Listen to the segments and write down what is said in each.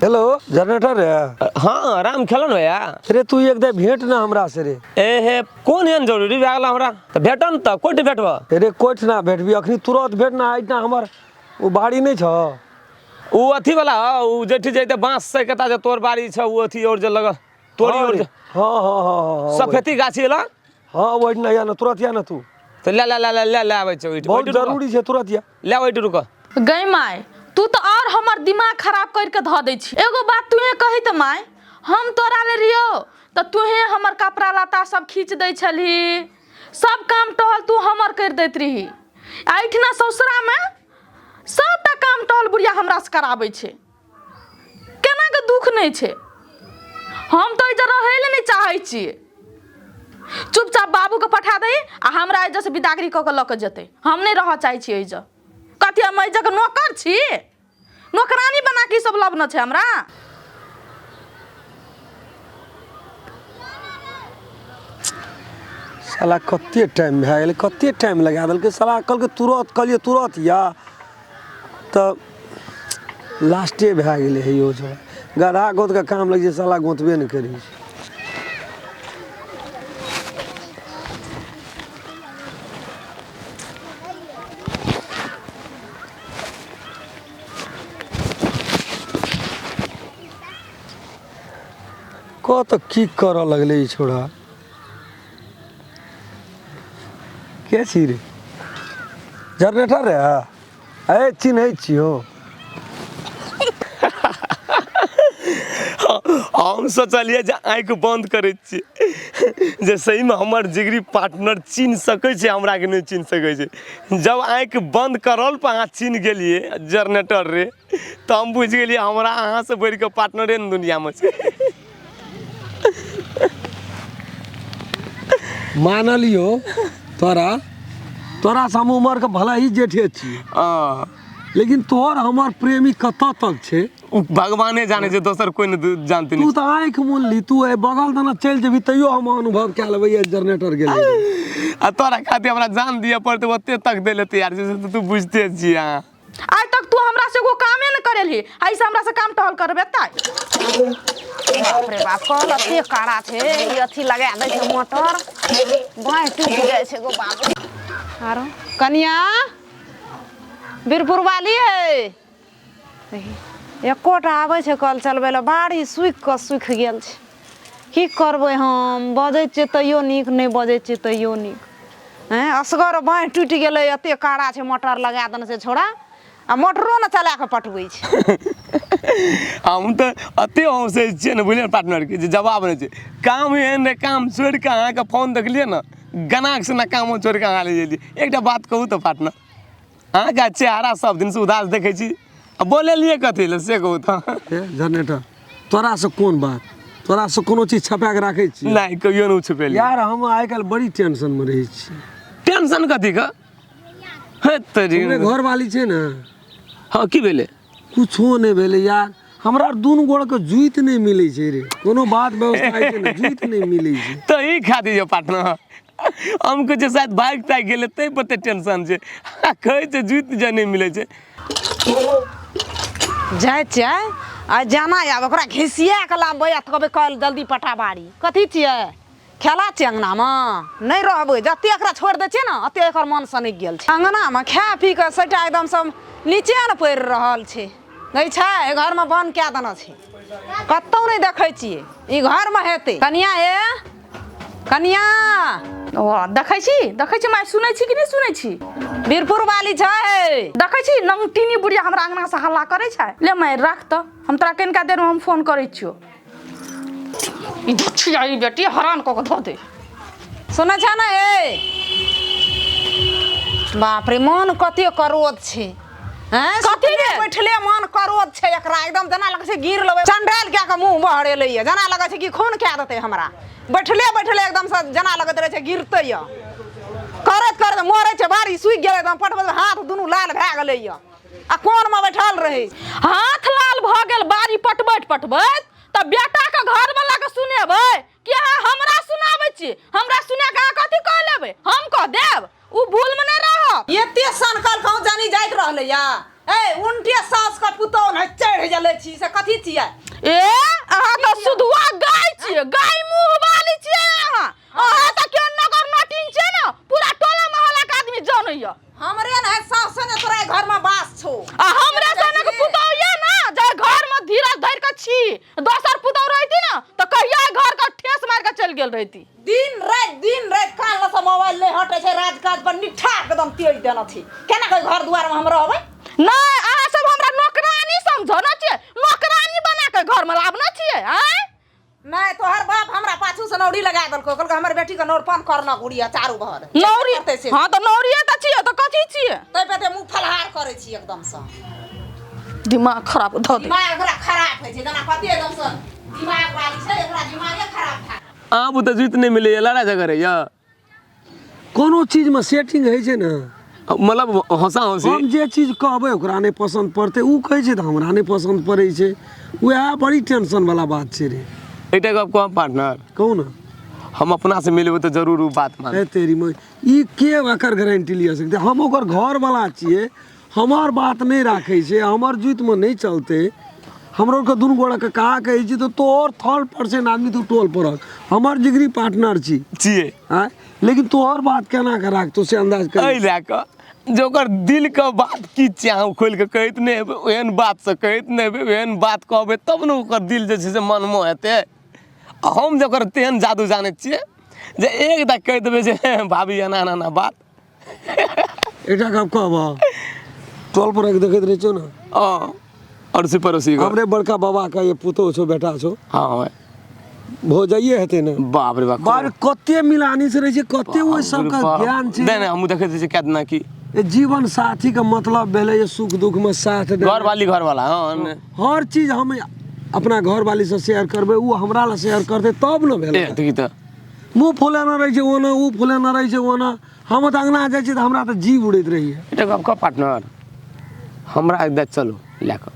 Hello generator रे। हाँ, राम खेलन भैया। रे तू एक दे भेंट ना हमरा से रे। ए हे, कोन एहन जरूरी भए गेल हमरा तऽ भेटन तऽ कोट भेटब? रे कोठ ना भेटबी, अखनी तुरंत भेट ना। आइ ना हमर ओ बाड़ी नहीं छ, ओ अथी वाला, ओ जेठी जैते बांस से कता जे तोर बाड़ी छ, ओ अथी और जे लगल तोरी और जे हाँ हाँ हाँ हाँ सफेदी गाछी एला। हाँ, ओहि ना या ना, तुरंत या ना तू। तऽ ले ले ले ले ले ले आबै छै ओहिठ। बहुत जरूरी छै, तुरंत या। ले ओहिठ रुक। गै माय, तू तऽ और हमर दिमाग खराब करि के धऽ दै छी। एगो बात तूहे कही तऽ माय, हम तोरा ले रहियो तऽ तूहे हमर कपड़ा लत्ता सब खींच दै छलही, सब काम टहल तू हमर करि दैत रही। आ एहिठिना ससुरामे सबटा काम टहल बुढ़िया हमरा से कराबै छै। केना के दुख नहि छै? हम तऽ एहिजे रहै लए नहि चाहै छियै। चुपचाप बाबूके पठा दही आ हमरा एहिजे से बिदागरी कऽ के लऽ के जेतै। हम नहि रहऽ चाहै छियै एहिजे। कथी हम एहिजे के नौकर छी? नौकरानी बना के ई सब लबने छै हमरा? साला कते टाइम भए गेलै, कते टाइम लगा देलकै साला। कहलकै तुरत, कहलियै तुरत या तऽ लास्टे भए गेलै। हे यौ छोड़ा, गधा गोतके काम लगै छै, साला गोतबे नहि करै छै। कह तऽ की करऽ लगलै ई छोड़ा? के छी रे? जनरेटर रे? ए, चिन्है छियौ। हम सोचलियै जे आँखि बन्द करै छियै जे सहीमे हमर जिगरी पार्टनर चिन्ह सकै छै हमरा कि नहि चिन्ह सकै छै। जब आँखि बन्द करल पर अहाँ चिन्ह गेलियै जनरेटर रे, तऽ हम बुझि गेलियै हमरा अहाँसँ बढ़ि कऽ पार्टनरे ने दुनिआँमे छै। मानलियो तोरा, तोरा से हम उमर के भला ही जेठे छी, लेकिन तोहर हमर प्रेमी कतऽ तक छै ओ भगवाने जाने छै, दोसर कोइ नहि जानते। तू तऽ आँखि मुनली, तू एहि बगल दना चलि जेबही तैयो हम अनुभव कए लेबै ये जनरेटर गेलै। आ तोरा खातिर हमरा जान दिअ पड़तै ओते तक दै लए तैयार छै, से तऽ तू बुझिते छियै अहाँ। आइ तक तू हमरा से एगो कामे न करेलही, आइ से हमरा से काम टहल करबे ताय। बाप रे बाप, कल एते कड़ा छै, ई अथी लगा दै छै मोटर, बाँहि टूटि जाइ छै गो बाप। आरो कनिया बीरपुर वाली है, एकोटा आबै छै कल चलबै लए? बाड़ी सूखि कऽ सूखि गेल छै। की करबै हम? बजै छियै तैयो नीक नहि, बजै छियै तैयो नीक। हँ, असगर बाँहि टूटि गेलै। एते कड़ा छै, मोटर लगा देने छै छौड़ा, आ मोटरो ने चला कऽ पटबै छै। हम तऽ एते हँसै छियै ने, बुझलियै पार्टनरके, जे जवाब नहि छै। काम एहन रहै, काम छोड़ि कऽ अहाँके फोन देखलियै ने, गनाक से कामो छोड़ि कऽ अहाँ लए गेलियै। एकटा बात कहू तऽ पार्टनर, अहाँके चेहरा सब दिनसँ उदास देखै छी, आ बोलेलियै कथी लए से कहू तऽ? हे जनरेटर, तोरासँ कोन बात? तोरासँ कोनो चीज छपा कऽ राखै छी? नहि, कहियो नहि छुपेलियै। यार, हम आइ काल्हि बड़ी टेंशनमे रहै छी। टेंशन कथी के हे तरी? हमरे घरवाली छै ने। हाँ, की भेलै? कुछो नहि भेलै यार, हमरा दुनू गोड़के जुइत नहि मिलै छै रे। कोनो बात व्यवस्था होइ छै ने, जुइत नहि मिलै छै। तऽ ई खातिर यौ पार्टनर, हम कहै छियै शायद भागि तागि गेलै ताहि पर तऽ टेंशन छै, आ कहै छै जुइत जे नहि मिलै छै। जाइ छियै आ जाना आब ओकरा घिसिया कऽ लाबबै आ कहबै कल जल्दी पटा बाड़ी। कथी छियै? खेला छियै? अङ्गनामे नहि रहबै। जते एकरा छोड़ि दै छियै ने, ओते एकर मन सनकि गेल छै। अङ्गनामे खा पी कऽ सबटा एकदम सब नीचे ने पड़ि रहल छै। नहि छै, एहि घरमे बन्द कए देने छै, कतहु नहि देखै छियै। ई घरमे हेतै। कनिया, ए कनिया। ओ देखै छी, देखै छी माय, सुनै छी कि नहि सुनै छी? बीरपुर वाली छै। देखै छी, नंगटीनी बुढ़िया हमरा अंगना से हल्ला करै छै। ले माय, राख तऽ, हम तोरा कनिका देरमे हम फोन करै छियौ। ई दुछिया, ई बेटी हरान कऽ के धऽ दे। सुनै छ ने? ए बाप रे, मन कते करोध छै। हैं, कथी रे? बैठले मन करोध छै एकरा, एकदम जेना लगै छै गिर लेबै। चंडाल कए कऽ मुँह बहरेलै यऽ, जेना लगै छै कि खून कए देतै हमरा। बैठले बैठले एकदम से जेना लगैत रहै छै गिरतै यऽ। करैत करैत मरै छै। बाड़ी सूखि गेलै एकदम, पटबैत हाथ दुनू लाल भए गेलै यऽ, आ कोनमे बैठल रहै। हाथ लाल भऽ गेल बाड़ी पटबैत पटबैत, तऽ बेटाके घरवलाके सुनेबै कि अहाँ हमरा सुनाबै छी? हमरा सुना कऽ अहाँ कथी कह लेबै? हम कह देब, ओ भूलमे नहि रहब। एते सनकल कहूँ जानी जाइत रहलै या ए उनटे सास के पुतोह ने चढ़ जले छी से कथी छियै? ए अहाँ तऽ सुधुआ गाय छियै, गाय मुँह वाली छियै अहाँ। अहाँ तऽ केहन नगर नटिन छियै ने, पूरा टोला मोहल्ला के आदमी जनैया। हमरे ने सास ने तोरा घर में बास छौ। आ हमरे सनक पुतोह ये ना जे घर में धीरज धरि के छी, दोसर पुतोह रहती ना तऽ कहिया घर के ठेस मारि के चलि गेल रहती। दिन राति कान लसँ मोबाइल नहि हटै छै, राजकाज पर निठा एकदम तेज देने छी। केना के घर दुआर में हम रहबै? नहि, अहाँ सब हमरा नौकरानी समझो न छियै, नौकरानी बना के घर में लाबने छियै। आँय नहीं, तोहर बाप हमरा पाछू से नौरी लगा देलको, कहलको हमर बेटी के नौरपन करना गुड़िया चारू भर। नौरी? करतै से। हाँ तऽ नौरिये तऽ छियै, तऽ कथी छियै? तै पे ते मुँह फलहार करै छी एकदम से। दिमाग खराब धऽ दे। दिमाग एकरा खराब होइ छै, जेना कते एकदम से दिमाग वाली छै, एकरा दिमागे खराब था। आब तऽ जीत नहि मिलैया, लड़ाइ झगड़ होइया। कोनो चीजमे सेटिंग होइ छै ने, मतलब हँसा हँसी। हम जे चीज कहबै ओकरा नहि पसन्द पड़तै, ओ कहै छै तऽ हमरा नहि पसन्द पड़ै छै, उएह बड़ी टेंशन वाला बात छै रे। एकटा गप कहब पार्टनर? कहू ने। हम अपना से मिलबै तऽ जरूर ओ बात मान। हे तेरी माँ, ई के एकर गारंटी लिअ सकतै? हम ओकर घरवला छियै, हमर बात नहि राखै छै, हमर जुतिमे नहि चलतै। हमरो के दुनू गोड़ाके कहा कहै छी तऽ तोहर थर्ड परसेंट आदमी तू टोल परक हमर जिगरी पार्टनर छी छियै। आँय, लेकिन तोहर बात केना के राखतौ से अंदाज कर। एहि लए कऽ जे ओकर दिलके बात की छियै अहाँ खोलि कऽ कहैत नहि हेबै, ओहन बातसँ कहैत नहि हेबै, ओहन बात कहबै तब ने ओकर दिल जे छै से मनमोह हेतै। आ हम जे ओकर तेहन जादू जानै छियै जे एक दा कहि देबै जे भाभी एना एना एना बात। एकटा गप कहबह, टोल पर देखैत रहै छौ ने? हँ, अड़ोसी पड़ोसी। हमरे बड़का बाबा के ये पुतोह छौ, बेटा छौ। हाँ भौजाइए हेतै ने? बाप रे बाप, बाप रे, कते मिलानी से रहै छै, कते ओहि सबके ज्ञान छै। नहि नहि, हमहूँ देखैत छियै केतना की ए जीवन साथी के मतलब भेलै जे सुख दुख में साथ देनाइ। घरवाली घरवाला। हाँ नहि। हर चीज हम अपना घरवाली से शेयर करबै, ओ हमरा लए शेयर करतै तब ने भेलै। ए देखी तऽ मुँह फुलेने रहै छै ओना, ओ फुलेने रहै छै ओना। हम तऽ अङ्गना जाइ छियै तऽ हमरा तऽ जीव उड़ैत रहैए। एकटा गप कह पार्टनर, हमरा एक दा चलू लए कऽ,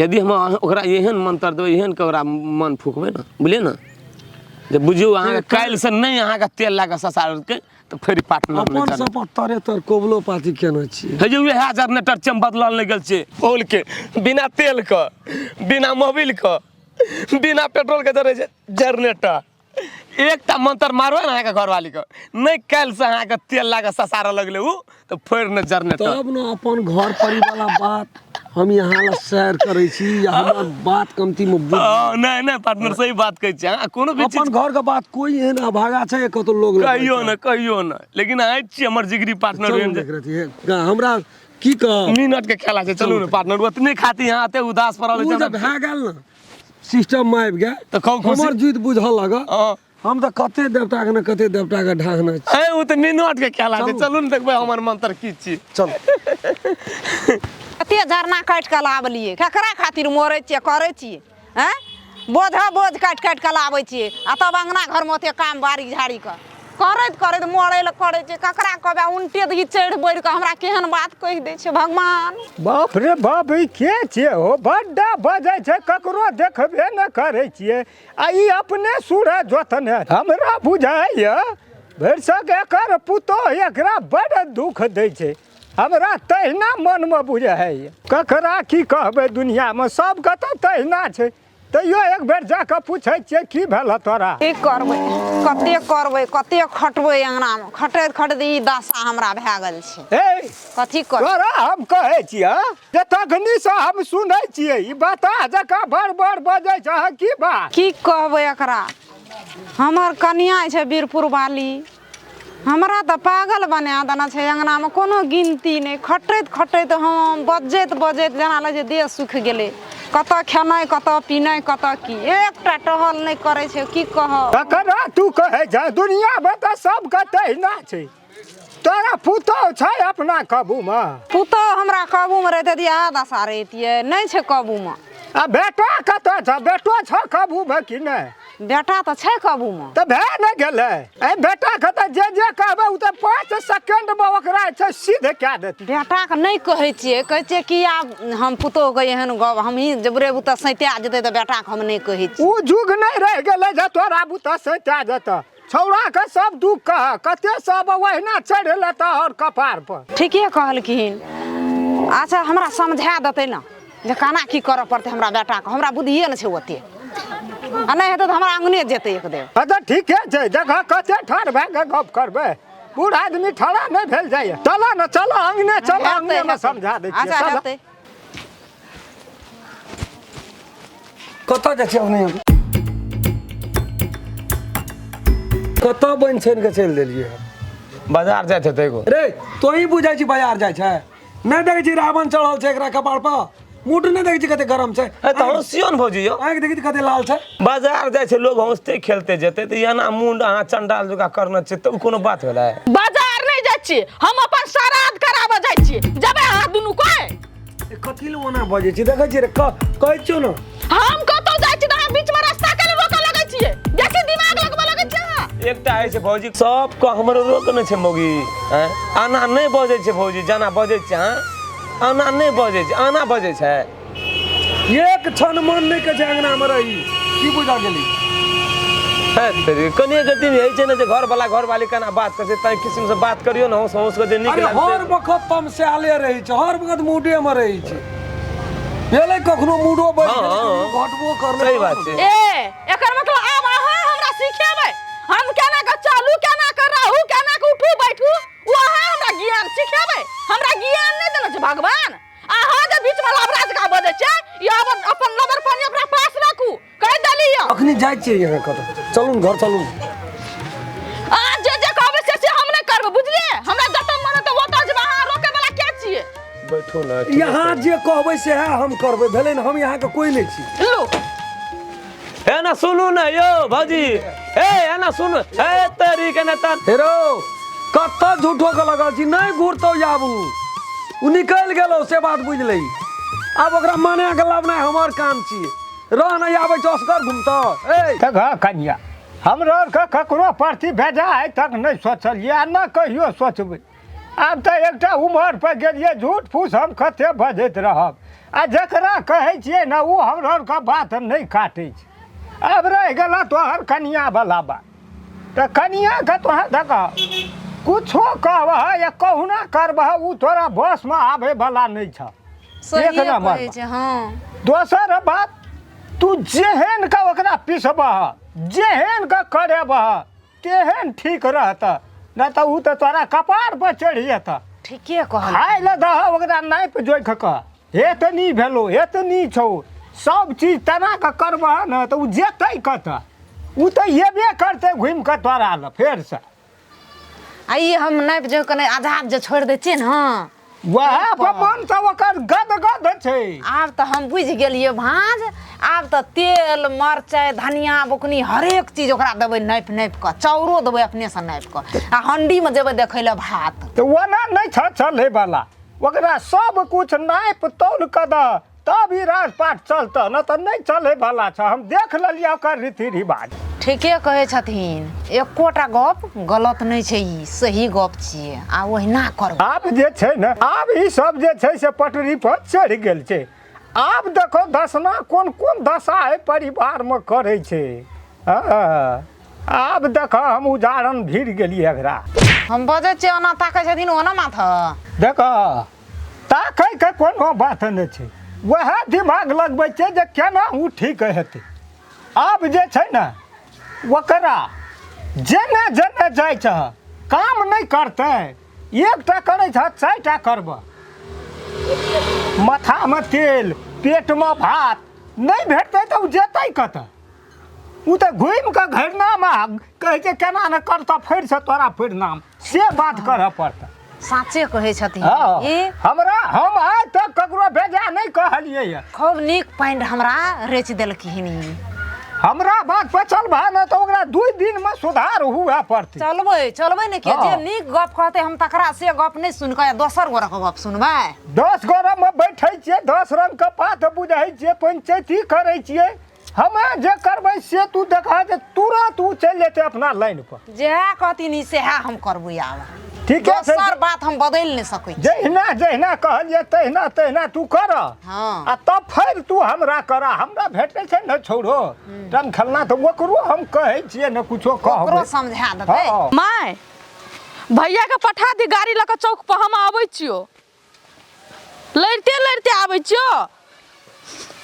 यदि हम ओकरा एहन मंत्र देबै, एहन के ओकरा मन फूकबै ने, बुझलियै ने, जे बुझियौ अहाँके काल्हिसँ नहि अहाँके तेल लए कऽ ससारलकै तऽ फेर पार्टनर नहि अपन चलत। सब तरे तर कोबलो पाती केने छियै। हे जे उएह जनरेटर छै, हम बदलल नहि गेल छै। ओलके बिना तेलके, बिना मोबिलके, बिना पेट्रोलके जरै छै जनरेटर। एकटा मंत्र मारबै ने अहाँके घरवालीके, नहि काल्हिसँ अहाँके तेल लए कऽ ससारऽ लगलै ओ तऽ फेर ने जनरेटर। तब ने अपन घर परिवार बात हम यहाँ ला शेयर करै छी या हमर बात कमती में बुझ। हँ, नहि नहि पार्टनर, सही बात कहै छी अहाँ। कोनो भी चीज अपन घर के बात कोई एहन अभागा छै कतौ लोग लग कहियो ने, कहियो ने, लेकिन अहाँ छी हमर जिगरी पार्टनर। चलू देख रहे छी हमरा की कह मिनट के खेला छै। चलू ने पार्टनर, ओतने खातिर यहाँ एते उदास पड़ल ओ छै। जब भए गेल ने, सिस्टम में आबि गेल तऽ कहू खुशी। हमर जुइत बुझऽ लगल। हँ। हम तऽ कते देवता के ने कते देवता के ढाहने छी। ए, ओ तऽ मिनट के खेला छै। चलू ने देखबै हमर मंत्र की छी। चल। कते झरना काटि कऽ लाबलियै, ककरा खातिर मरै छियै करै छियै? आँय, बोझ बोझ काटि काटि कऽ लाबै छियै आ तब अङ्गना घरमे ओते काम बाड़ी झाड़ीके करैत करैत मरै लए करै छियै। ककरा कहबै? उनटे दही चढ़ि बढ़ि कऽ हमरा केहन बात कहि दै छै भगवान। बाप रे बाप, ई के छियै हो? बड्डा बजै छै, ककरो देखबे नहि करै छियै आ ई अपने सूरज जोतने। हमरा बुझाइए भरिसक एकर पुतोह एकरा बड्ड दुख दै छै। हमरा तहिना मनमे बुझाइए। ककरा की कहबै, दुनिआँमे सबके तऽ तहिना छै। तैयो एक बेर जाकऽ पूछै छियै की भेल तोरा। की करबै, कते करबै, कते खटबै? अङ्गनामे खटैत खटैत ई दशा हमरा भए गेल छै। हे कथी कर तोरा हम कहै छियै जे तखनीसँ हम सुनै छियै ई बताह जकाँ बड़ बड़ बजै छै, की बात? की कहबै एकरा? हमर कनिया छै वीरपुर वाली, हमरा तऽ पागल बना देने छै। अङ्गनामे कोनो गिनती नहि, खटैत खटैत हम बजैत बजैत जेना लगै छै देह सुखि गेलै। कतऽ खेनाइ, कतऽ पीनाइ, कतऽ की, एकटा टहल नहि करै छै। की कहब? ककरा तू कहै छै? दुनियामे तऽ सबके तहिना छै। तोरा पुतोह छै अपना काबूमे? पुतोह हमरा काबूमे रहितै तऽ इएह दशा रहितियै? नहि छै काबूमे। आ बेटा कतऽ छ? बेटो छ काबूमे कि नहि? बेटा तऽ छै काबूमे। तऽ भए ने गेलै। एहि बेटाके तऽ जे जे कहबै ओ तऽ 5 सेकेंडमे ओकरा छै सिद्ध कए देतै। बेटाके नहि कहै छियै, कहै छियै कि आब हम पुतोहके एहन गप हमही जबरे बुते सैता जेतै तऽ बेटाके हम नहि कहै छियै। ओ जुग नहि रहि गेलै जे तोरा बुते सैता जेतऽ। छौड़ाके सब दुख कह, कते सब ओहिना चढ़ि लेतऽ और कपार पर। ठीके कहलखिन। अच्छा हमरा समझा देतै ने जे केना की करऽ पड़तै हमरा बेटाके, हमरा बुद्धिए नहि छै ओते, आ नहि हेतै तऽ हमरा अङ्गने जेतै एक देव। अच्छा ठीके छै, देखऽ कते ठाढ़ भए कऽ गप करबै, बूढ़ आदमी ठाढ़ा नहि भेल जाइए। चलऽ ने, चलऽ अङ्गने, चलऽ अङ्गनेमे समझा दै छियै। अच्छा चलऽ। हेतै। कतऽ जाइ छियै अपने? कतऽ बनि छानि कऽ चलि देलियै? बाजार जाइत हेतै एगो। रे तोही बुझै छी बाजार जाइ छै? नहि देखै छी रावण चढ़ल छै एकरा कपार पर? मुड नहि देखै छी कते गरम छै? ए तऽ हँसियौ ने भौजी यौ। आँखि देखै छी कते लाल छै? बाजार जाइ छै लोग, हँसते खेलते जेतै, तऽ एना मुंड अहाँ चंडाल जकाँ करने छियै तऽ ओ कोनो बात भेलै? बाजार नहि जाइ छियै हम, अपन श्राद्ध कराबऽ जाइ छियै। जेबै अहाँ दुनू कोइ? ए, कथी लए ओना बजै छी? देखै छियै रे, कहै छियौ ने। हम कतौ जाइ छी तऽ अहाँ बीच में रास्ता के रोकऽ लगै छियै, बेसी दिमाग लगबऽ लगै छियै अहाँ। एकटा होइ छै भौजी, सबके हमरो रोक नहि छै मौगी। आँय, आना नहि बजै छै भौजी, जेना बजै छै अहाँ आना नहि बजै छै, आना बजै छै। एक क्षण मन नहि कहै छै अंगना मे रही, की बुझा गेली? है तेरी, कनिए के दिन होइ छै ने जे घरवाला घरवाली केना बात करै छै, ताहि किसिम से बात करियौ ने, हौस हौस के जे नीक अरे लागतै। हर वखत तमसाले रहै छै, हर वखत मूडे मे रहै छै। भेलै कखनो मूडो बढ़ि हँ, गेलै, हँ। कखनो घटबो करलै। सही बात छै। ए, एकर मतलब आब अहाँ हमरा सिखेबै हम केना के चलू, केना के रहू, केना के उठू बैठू? ओ अहाँ हमरा ज्ञान सिखेबै? हमरा ज्ञान नहि देने छै भगवान। अहाँ जे बीच में लबरा जकाँ बजै छै, ई अपन अपन लबर पानी अपना पास राखू, कहि देली यऽ। अखनी जाइ छियै यहाँ कतऽ? चलू ने घर, चलू ने। अहाँ जे जे कहबै से से हम नहि करबै, बुझलियै? हमरा जतऽ मन हेतै ओतऽ जेबै, अहाँ रोकै वाला के छियै? बैठो ने। यहाँ जे कहबै सएह हम करबै, भेलै ने? हम यहाँके कोइ नहि छी। लू। हे ना सुनू ने यौ भौजी, हे एना सुनू, हे तेरी के ने तर। हेरो कतऽ झूठो के लगल छी? नहि घुरतौ आबू, ओ निकलि गेलौ से बात बुझि लही। आब ओकरा मना के लाबनाइ हमर काम छियै। रह, नहि आबै छौ असगर घुमतौ। ए देखऽ कनिया, हमरो आरके ककरो प्रति बेजा आइ तक नहि सोचलियै आ नहि कहियो सोचबै। आब तऽ एकटा उमर पर गेलियै, झूठ फूस हम कते बजैत रहब? आ जकरा कहै छियै ने, ओ हमरो आरके बात नहि काटै छै। आब रहि गेल तोहर कनियावला बात, तऽ कनियाके तोहर देखह कुछो कहबह या कहुना करबह, ओ तोरा बसमे आबैवला नहि छह। एक सहिए नम्बर कहै छै। हँ। दोसर बात, तू जेहन के ओकरा पिसबह, जेहन के करेबह, तेहन ठीक रहतह, नहि तऽ ओ तऽ तोरा कपार पर चढ़ि जेतह। ठीके कहल। खाय लए दह ओकरा नापि जोखि कऽ, हे तऽ नी भेलौ, हे तऽ नी छौ, सब चीज तेना कऽ करबह ने तऽ ओ जेतै कतऽ? ओ तऽ एबे करतै घुमि कऽ तोरा लए फेरसँ। आ ई हम नापि जोखि कऽ नहि, आजाद जे छोड़ि दै छियै ने, वएह पर मन तऽ ओकर गद गद छै। आब तऽ हम बुझि गेलियै भाँज। आब तऽ तेल मरचाइ धनिया बुकनी हरेक चीज ओकरा देबै नापि नापि कऽ, चाउरो देबै अपनेसँ नापि कऽ, आ हण्डीमे जेबै देखै लए भात। तऽ ओना नहि छ चलैवला, ओकरा सब कुछ नापि तौल कऽ दह तब ई राजपाट चलतह, नहि तऽ नहि चलैवला छ। हम देख लेलियै ओकर रीति रिवाज। ठीके कहै छथिन, एकोटा गप गलत नहि छै, ई सही गप छियै आ ओहिना करबै। आब जे छै ने, आब ई सब जे छै से पटरी पर चढ़ि गेल छै। आब देखो दसना कोन कोन दशा एहि परिवारमे करै छै। हँ, आब देखऽ हम उदाहरण भिड़ गेलियै एकरा। हम बजै छियै ओना ताकै छथिन ओना माथा। देखऽ, ताकैके कोनो बात नहि छै, वएह दिमाग लगबै छै जे केना ओ ठीक हेतै। आब जे छै ने, ओकरा जेने जेने जाइ छह काम नहि करतै, एकटा करै छह 4टा करबह। माथामे तेल पेटमे भात नहि भेटतै तऽ ओ जेतै कतऽ? ओ तऽ घुमि कऽ घरनामे कहै छै केना ने करतऽ फेरसँ तोरा परिणाम, से बात करऽ पड़तै। साँचे कहै छथिन। हँ। ई हमरा हम आइ तक ककरो बेजा नहि कहलियै यऽ। खूब नीक पैंट हमरा रचि देलखिन ई। हमरा बात पर चलबह ने तऽ ओकरा 2 दिनमे सुधार हुए पड़तै। चलबै, चलबै ने। के हँ। जे नीक गप कहतै हम तकरा से गप नहि सुनि कऽ दोसर गोरक गप सुनबै? 10 गोरमे बैठै छियै, 10 रंगके बात बुझै छियै, पंचैती करै छियै। हमे जे करबै से तू देखा जे तुरंत ओ चलि जेतै अपना लाइन पर। जएह कहथिन ई सएह हम करबै आब। ठीके छै। दोसर बात हम बदलि नहि सकै छी। जहिना जहिना कहलियै तहिना तहिना तू कर। हँ। आ तब फेर तू हमरा कर, हमरा भेटै छै ने छौड़ो टन खेलना, तऽ ओकरो हम कहै छियै ने कुछो ओकरो कहबै। समझा देतै। हँ। माय, भैया के पठा दी गाड़ी लऽ कऽ चौक पर, हम आबै छियो। लड़िते लड़िते आबै छियौ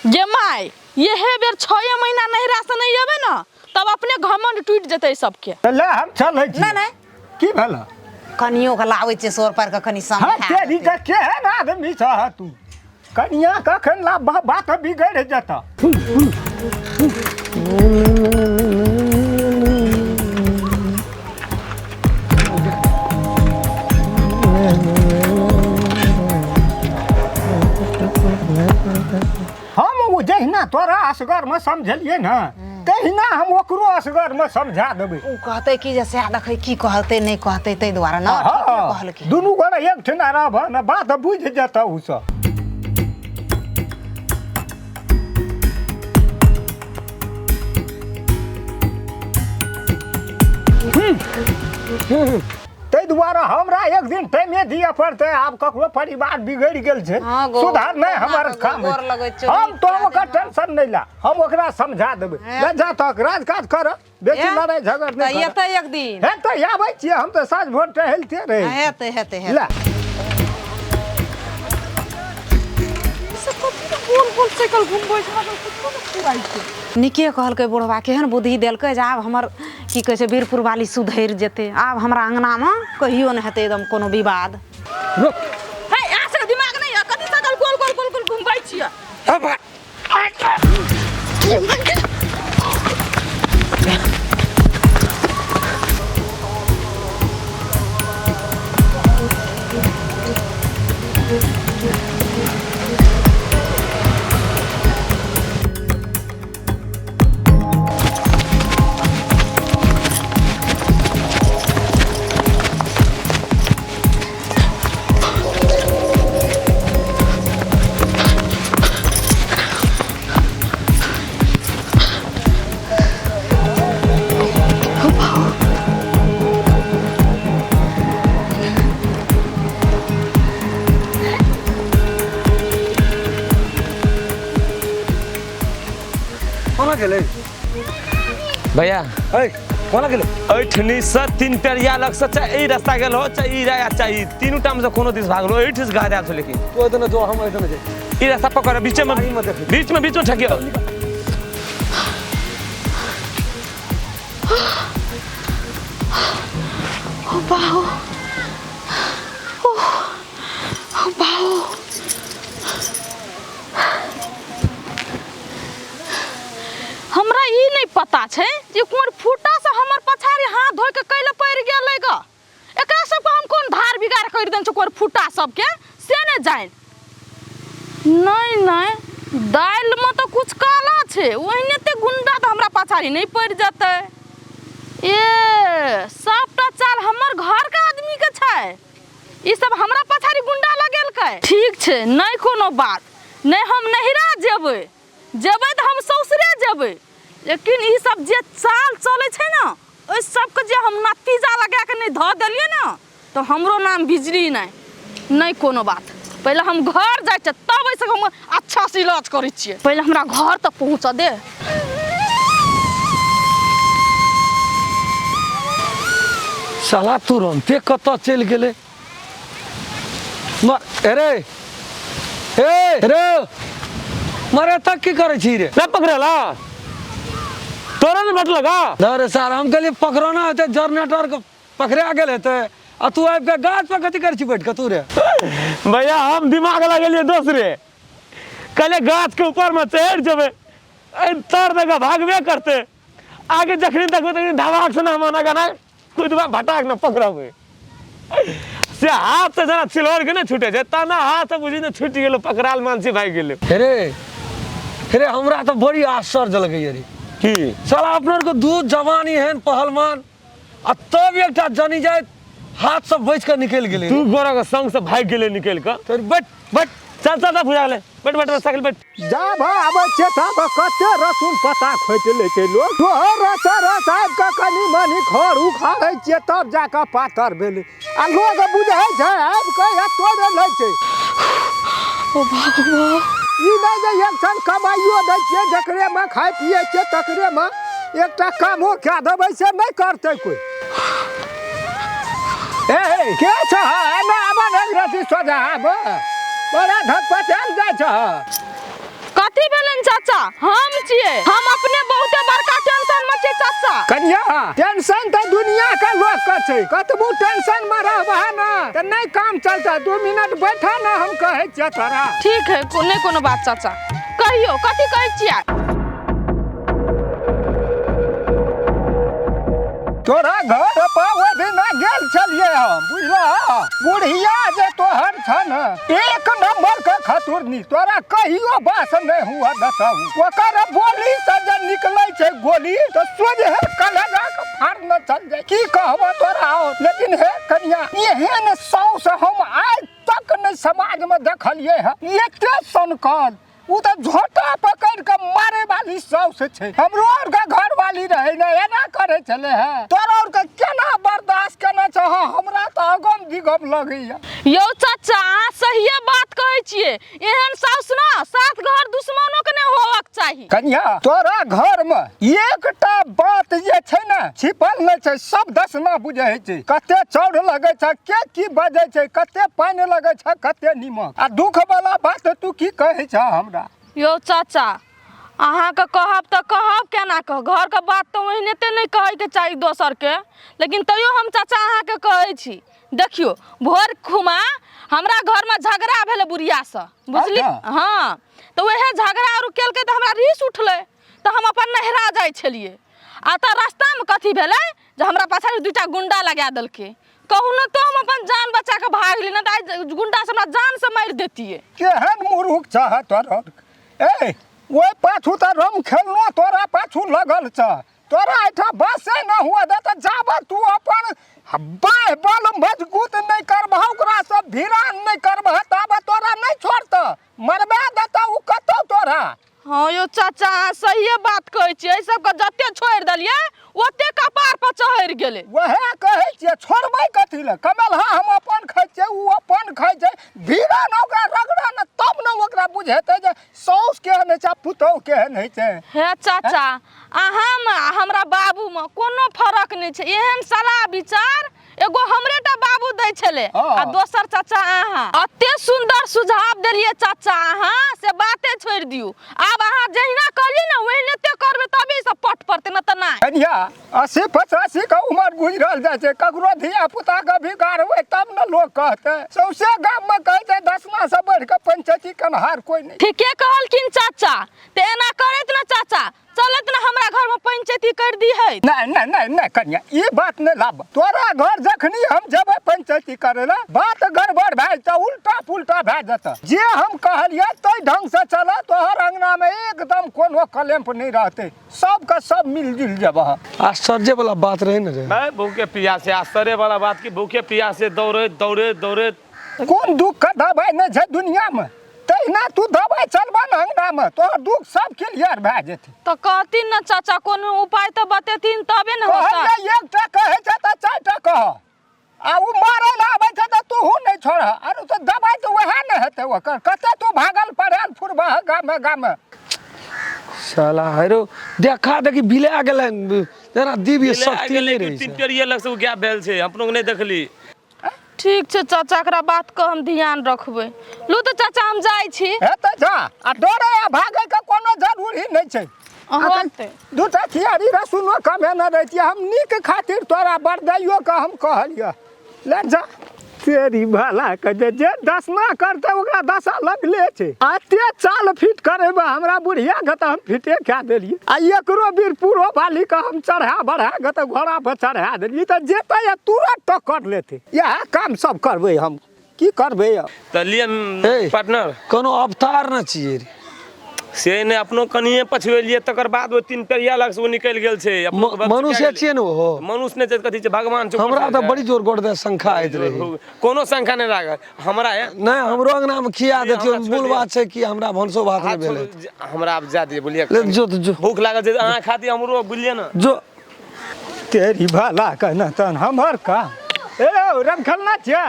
गे माय। इहे बेर 6 महीना नैहरा से नहीं एबै ने तब अपने घमंड टूटि जेतै सबके। तऽ ले हम चलै छी। नहि नहि। की भेल? कनियो के लाबै छियै सोर पर के कनि हाँ समझा तेरी देतै। के केहन आदमी छह तू? कनिया कखन ला बात बिगड़ि जेतऽ। हम ओ जहिना तोरा असगरमे समझलियै ने तहिना हम ओकरो असगरमे समझा देबै। ओ कहतै कि जे सएह देखै की कहतै नहि कहतै, ताहि दुआरे ने ठीके कहलकै। दुनू गोरा एकठिना रहबह ने बात बुझि जेतऽ ओ सब। ताहि दुआरे हमरा एक दिन टाइमे दिअ पड़तै। आब ककरो परिवार बिगड़ि गेल छै, हाँ गो, सुधार नहि हमर कहुना काम कऽ गोर लगै छियौ, हम नीक तो कए ओकर देना। टेंशन नहि ला, हम ओकरा समझा देबै। ले जा तक राजकाज कर, बेसी ए? लड़ाइ झगड़ तऽ नहि कर। एतै एक दिन। हे तऽ आबै छियै हम तऽ साँझ भोर टहलते रहै। हेतै हेतै हेतै। ले गोल गोल साइकिल घुमबै छै, हमरा कुछो नहि फुराइ छै। नीके कहलकै बुढ़वा, केहन बुद्धि देलकै जे आब हमर की कहै छै वीरपुर वाली सुधरि जेतै, आब हमरा अङ्गनामे कहियो नहि हेतै एकदम कोनो विवाद। रुक। हे, अहाँ सबके दिमाग नहि यऽ? कथी साइकिल गोल गोल गोल गोल घुमबै छियै? कोना गेलै भैया? ऐ कोना गेलै? एहिठनी से 3 पेरिया लग से चाहे ई रास्ता गेल हो, चाहे ई या चाहे ई, तीनू टाइम से कोनो दिस भागलो एहिठी से गाड़ी आयल छौ। लेकिन तू एतने जो, हम एतने जाई। ई रास्ता पकड़, बीचे में गाड़ी में देखै। बीच में बीच में ठकियो। ओ बाहो, ओ बाहो, हमरा ई नहि पता छै जे कोन फूटा से हमर पछाड़ी हाथ धोइ के कैले पड़ि गेलै ग। एकरा सबके हम कोन धार बिगाड़ करि देने छै कोन फूटा सबके से नहि जानि। नहि नहि, दालिमे तऽ कुछ काला छै, ओहिने ते गुंडा तऽ हमरा पछाड़ी नहि पड़ि जेतै। ए सबटा चाल हमर घरके आदमीके छै, ई सब हमरा पछाड़ी गुंडा लगेलकै। ठीक छै, नहि कोनो बात नहि, हम नहिरा जेबै, जेबै तऽ हम ससुरे जेबै, लेकिन ई सब जे चाल चलै छै ने ओहि सबके जे हम नतीजा लगा के नहि धऽ देलियै ने तऽ हमरो नाम बिजली नहि। नहि कोनो बात, पहिले हम घर जाइ छियै तब एहि सबके हम अच्छा से इलाज करै छियै। पहिले हमरा घर तक पहुँचऽ दे। साला तुरन्ते कतऽ चलि गेलै? मर अरे ए रे मरे तक की करै छी रे? ना पकड़ेला तोरा नहीं भेटल का? अरे सार, हम कहलियै पकड़ाना हेतै जनरेटर के पकड़ा गेल हेतै, आ तू आबि कऽ गाछ पर कथी करै छी बैठ कऽ तू रे? भैया हम दिमाग लगेलियै दोसरे, कहलियै गाछ के ऊपर में चढ़ि जेबै, एहि तर दऽ कऽ भागबे करतै, आगे जखनी देखबै तखनी धबाक से ना माना गाना कुदबा भटाक न पकड़बै, से हाथ से जेना चिल्हर के नहि छूटे छै तना हाथ से बुझी ने छूटि गेलै, पकड़ाल मानसी भागि गेलै। हे रे, हमरा तऽ बड़ी आश्चर्य लगैया रे। की? साला अपना आरके दू जवानी एहन पहलवान आ तब एकटा जनी जाइत हाथ से बचि कऽ निकलि गेलै। दू गोरा के संग से भागि गेलै निकलि कऽ। तोर बैठ बैठ। चल चल चल बुझा गेलै, बैठ बैठ बैठ साइकिल बैठ। जा भा आबै छियै तब कते रसून पत्ता खोटि लै छै लोक। तोहर रस रस आबि कऽ कनि मनि खर उखाड़ै छियै तब जा कऽ पातर भेलै, आ लोक बुझै छै आबि कऽ आ तोड़ि लै छै। ई नहि जे एक क्षण कमाइयो दै छियै, जकरेमे खाइ पियै छियै तकरेमे एकटा कामो कए देबै से नहि करतै कोइ। ए के छ? एना आब ने एक रति सोझा आब। बड़ा धपचाल जाइ छह। कथी भेलन चाचा? हम छियै, हम अपने बहुते बड़का टेंशन में छियै चाचा। कनिया, टेंशन तऽ दुनिया के लोक के छै। कतबो टेंशन में रहबह ने तऽ नहि काम चलतै। 2 मिनट बैठा ने, हम कहै छियै तोरा। ठीक है, नहि कोनो बात चाचा, कहियो कथी कहै छियै? तोरा घर पर ओहि दिना गेल छलियै हम, बुझलह? बुढ़िया जे तोहर छ ने, एक नंबर के खतुरनी, तोरा कहियो बास नहि हुआ देतौ। ओकर बोली से जे निकलै छै गोली, तऽ सोझे कलेजा के फाड़ने चल जाय। की कहबो तोरा और। लेकिन हे कनिया, एहन साउस हम आइ तक नहि समाज में देखलियै है। एते सनकल उ तऽ झोटा पकड़ के मारे वाली साउस छै। हमरो और के घर वाली रहे ने, एना करे छले है। तोरा और के केना बर्दाश्त केना छह? हमरा तऽ अगम दिगम लगैया। यौ चाचा, अहाँ सहिए बात कहै छियै। एहन साउस ना सात घर दुश्मनो के नहि होवक चाही। कनिया, तोरा घर में एकटा बात जे छै ने, छिपल नहि छै, सब दसना बुझै छै। कते चाउर लगै छै, के की बजै छै, कते पानि लगै छै, कते नीमक। आ दुख वाला बात तू की कहै छ हमरा? यौ चाचा, अहाँके कहब तऽ कहब केना कह, घरके बात तऽ ओहिनाते नहि कहैके चाही दोसरके, लेकिन तैयो हम चाचा अहाँके कहै छी। देखियौ, भोर खुमा हमरा घरमे झगड़ा भेलै बुढ़ियासँ, बुझली? अच्छा। हँ, तऽ उएह झगड़ा आर केलकै तऽ हमरा रीस उठलै, तऽ हम अपन नहिरा जाइ छलियै, आ तऽ रास्तामे कथी भेलै जे हमरा पाछाँ दूटा गुंडा लगा देलकै। कहुना तो हम अपन जान बचा के भागली, ना तऽ आइ गुंडा से हमरा जान से मारि देतियै। केहन मुरुख छह तोरा! ए, ओहि पाछू तऽ रम खेलनो तोरा पाछू लगल छ। तोरा एहिठाम बसे न हुआ दे तऽ जाबऽ तू अपन बाँहि बल मजबूत नहि करबह, ओकरा सब भिड़ान नहि करबह, ताबऽ तोरा नहि छोड़तह, मरबा देतह ओ कतौ तोरा। हँ यौ चाचा, अहाँ सहिए बात कहै छियै। एहि सबके जते छोड़ि देलियै ओते कपार पर चढ़ि गेलै। वएह कहै छियै, छोड़बै कथी लए? कमलहा हम अपन खाइ छियै, ओ अपन खाइ छै। भीड़ा ने ओकरा रगड़ा ने, तब ने ओकरा बुझेतै जे साउस केहन होइ छै आ पुतोहु केहन होइ छै। हे चाचा, अहाँमे आ हमरा बाबूमे कोनो फरक नहि छै। एहन सलाह विचार एगो हमरे टा बाबू दै छलै आ दोसर चाचा अहाँ एते सुन्दर सुझाव देलियै चाचा अहाँ, से बाते छोड़ि दियौ। आब अहाँ जहिना कहलियै ने ओहिनाते करबै, तबे सब पट पड़तै, नहि तऽ नहि। कनिया, 80-85 के उमर गुजरल जाइ छै, ककरो धिया पुता के बिगाड़बै तब ने लोक कहतै। सौंसे गाम में कहै छै दसमा से बढ़ि कऽ पंचैती कन्हार कोइ नहि। ठीके कहलखिन चाचा। तऽ एना करैत ने चाचा, चलत ने हमरा घर में पंचायती कर दी है। नहीं नहीं नहीं नहीं कन्या, ई बात नहीं लाब। तोरा घर जखनी हम जेबै पंचायती करे ला, बात गड़बड़ भए जेतै, उल्टा पुल्टा भए जेतै। जे हम कहलियै तै ढंग से चल, तोहर अंगना में एकदम कोनो कलेम्प नहीं रहतै, सबके सब मिलजुल जेबह। आश्चर्य वाला बात रहे ने रे। मैं भूखे प्यासे, आश्चर्य वाला बात कि भूखे प्यासे दौड़ैत दौड़ैत दौड़ैत। कोन दुख के दबाइ नहि छै दुनिया में, तहिना तू दबाइ चलबह ने अंगना में, तोहर दुख सब क्लियर भए जेतै। तऽ कहथिन ने चाचा, कोनो उपाय तऽ बतेथिन तबे ने होतै। कहलियै एकटा कहै छै तऽ चारिटा कह, आ ओ मारै लए आबै छै तऽ तोहू नहि छोड़ह। आरो तऽ दबाइ तऽ वएह ने हेतै ओकर। कते तू भागल पड़ायल फुरबह गामे गामे। साला हेरो देखा देखी बिला गेलै जेना दिव्य शक्ति नहि रहै तीन छै। पेरिये लग से ओ गायब भेल छै, अपनो के नहि देखली। ठीक छै चाचा, एकरा बात के हम ध्यान रखबै। लू तऽ चाचा, हम जाइ छी। हेतै जा, आ डरे आ भागै के कोनो जरूरी नहि छै। होतै। दूटा खियारी रसुनो कमेने रहितियै हम, नीक खातिर तोरा बरदैयो के हम कहलियै। ले जा तेरी भला के, जे जे दसना करतै ओकरा दशा लगले छै। एते चाल फिट करेबै हमरा बुढ़िया के तऽ हम फिटे कए देलियै, आ एकरो बीरपुरो वाली के हम चढ़ा बढ़ा के तऽ घोड़ा पर चढ़ा देलियै, तऽ जेतै आ तुरंत टक्कर लेतै। इएह काम सब करबै हम, की करबै अब? तऽ लिअ ए। पार्टनर, कोनो अवतार न छियै रे। से नहि, अपनो कनिए पछुएलियै, तकर बाद ओ तीन पेरिया लग से ओ निकलि गेल छै। अपनो के बस मनुष्य गेलै। छियै ने ओहो? मनुष्य नहि छै तऽ कथी छै? भगवान छै। हमरा तऽ बड़ी जोर गोड़ दे शंखा आइत रहे। कोनो शंका नहि लागल हमरा हे। नहि, हमरो अंगना में खिया देतियौ। हमरा छोड़ि मूल दिअ। बात छै कि हमरा भनसो भात नहि हाथ भेल। छोड़ू, हमरा आब जा दिअ, बुझलियै? ले जो तऽ जो। भूख लागल छै, अहाँ खातिर हमरो, बुझलियै ने? जो। तेरी भला कहना तहन हमर का। ए रम खेलना छियै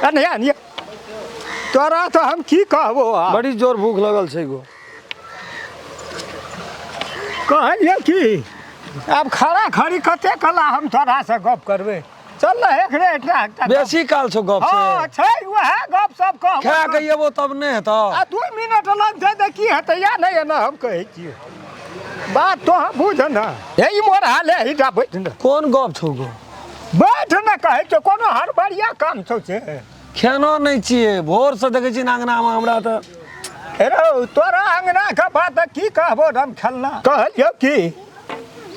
अनिया अनिया, तोरा तऽ हम की कहबो आब? बड़ी जोर भूख लगल छै गो। कहलियै की आब खड़ा खड़ी कते कला हम तोरासँ गप करबै? चल ने, एकरे एकटा एकटा गप। बेसी काल छौ गप हँ से छै, वएह गप सब कहबो। खा के एबो तब नहि हेतौ। आ 2 मिनट लगतै तऽ की हेतै? या नहि एना हम कहै छियै बात, तोहाँ बुझ न। हे ई मोर हाल है, हिटा बैठ न। कोन गप छौ गो? बैठ न, कहै छौ कोनो हड़बड़िया काम छौ से। खेनो नहि छियै भोरसँ, देखै छी अङ्गनामे हमरा तऽ। रौ तोरा अङ्गनाके बात की कहबो राम खेलना। कहलियौ की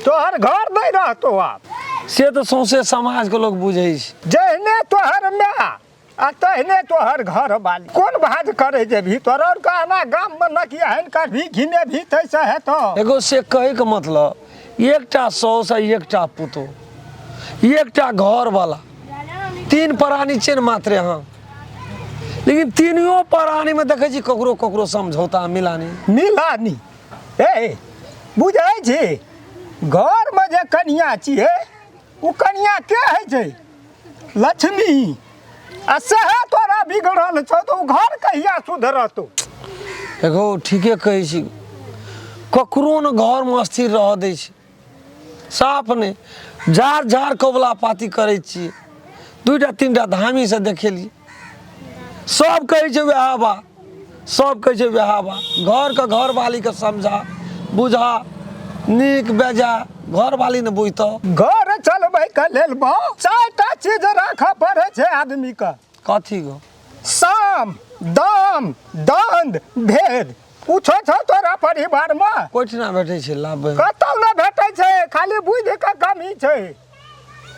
तोहर घर नहि रहतो आब। से तऽ सौंसे समाजके लोक बुझै छै। जहने तोहर माय आ तहने तोहर घर वाली, कोन भाज करे जेबही? तोरा और कहना गाममे नकिया हन करभी घिने भी तैसे हेतौ। एगो से कहैके मतलब एकटा साउस आ एकटा पुतोह, एकटा घरवाला, 3 प्राणी छियै ने मात्रे अहाँ, लेकिन तीनियो प्राणीमे देखै छी ककरो ककरो समझौता मिलानी। मिलानी ए बुझै छी घरमे जे कनिया छियै ओ कनिया के होइ छै? लक्ष्मी। आ सएह तोरा बिगड़ल छौ तऽ ओ घर कहिया सुधरतौ? एगो ठीके कहै छी, ककरो ने घरमे स्थिर रहऽ दै छै साफ नहि, झाड़ झाड़ कबुला पाती करै छियै। 2टा 3टा धामीसँ देखेलियै, सब कहै छै वएह बात, सब कहै छै वएह बात। घरके घरवालीके समझा बुझा नीक बेजा, घरवाली ने बुझतौ। घर चलबैके लेल 4टा चीज राखऽ पड़ै छै आदमीके। कथी गो? साम दाम दंड भेद। कुछो छौ तोरा परिवारमे? कोइठिना भेटै छै लाभ? कतौ नहि भेटै छै, खाली बुधिके कमी छै।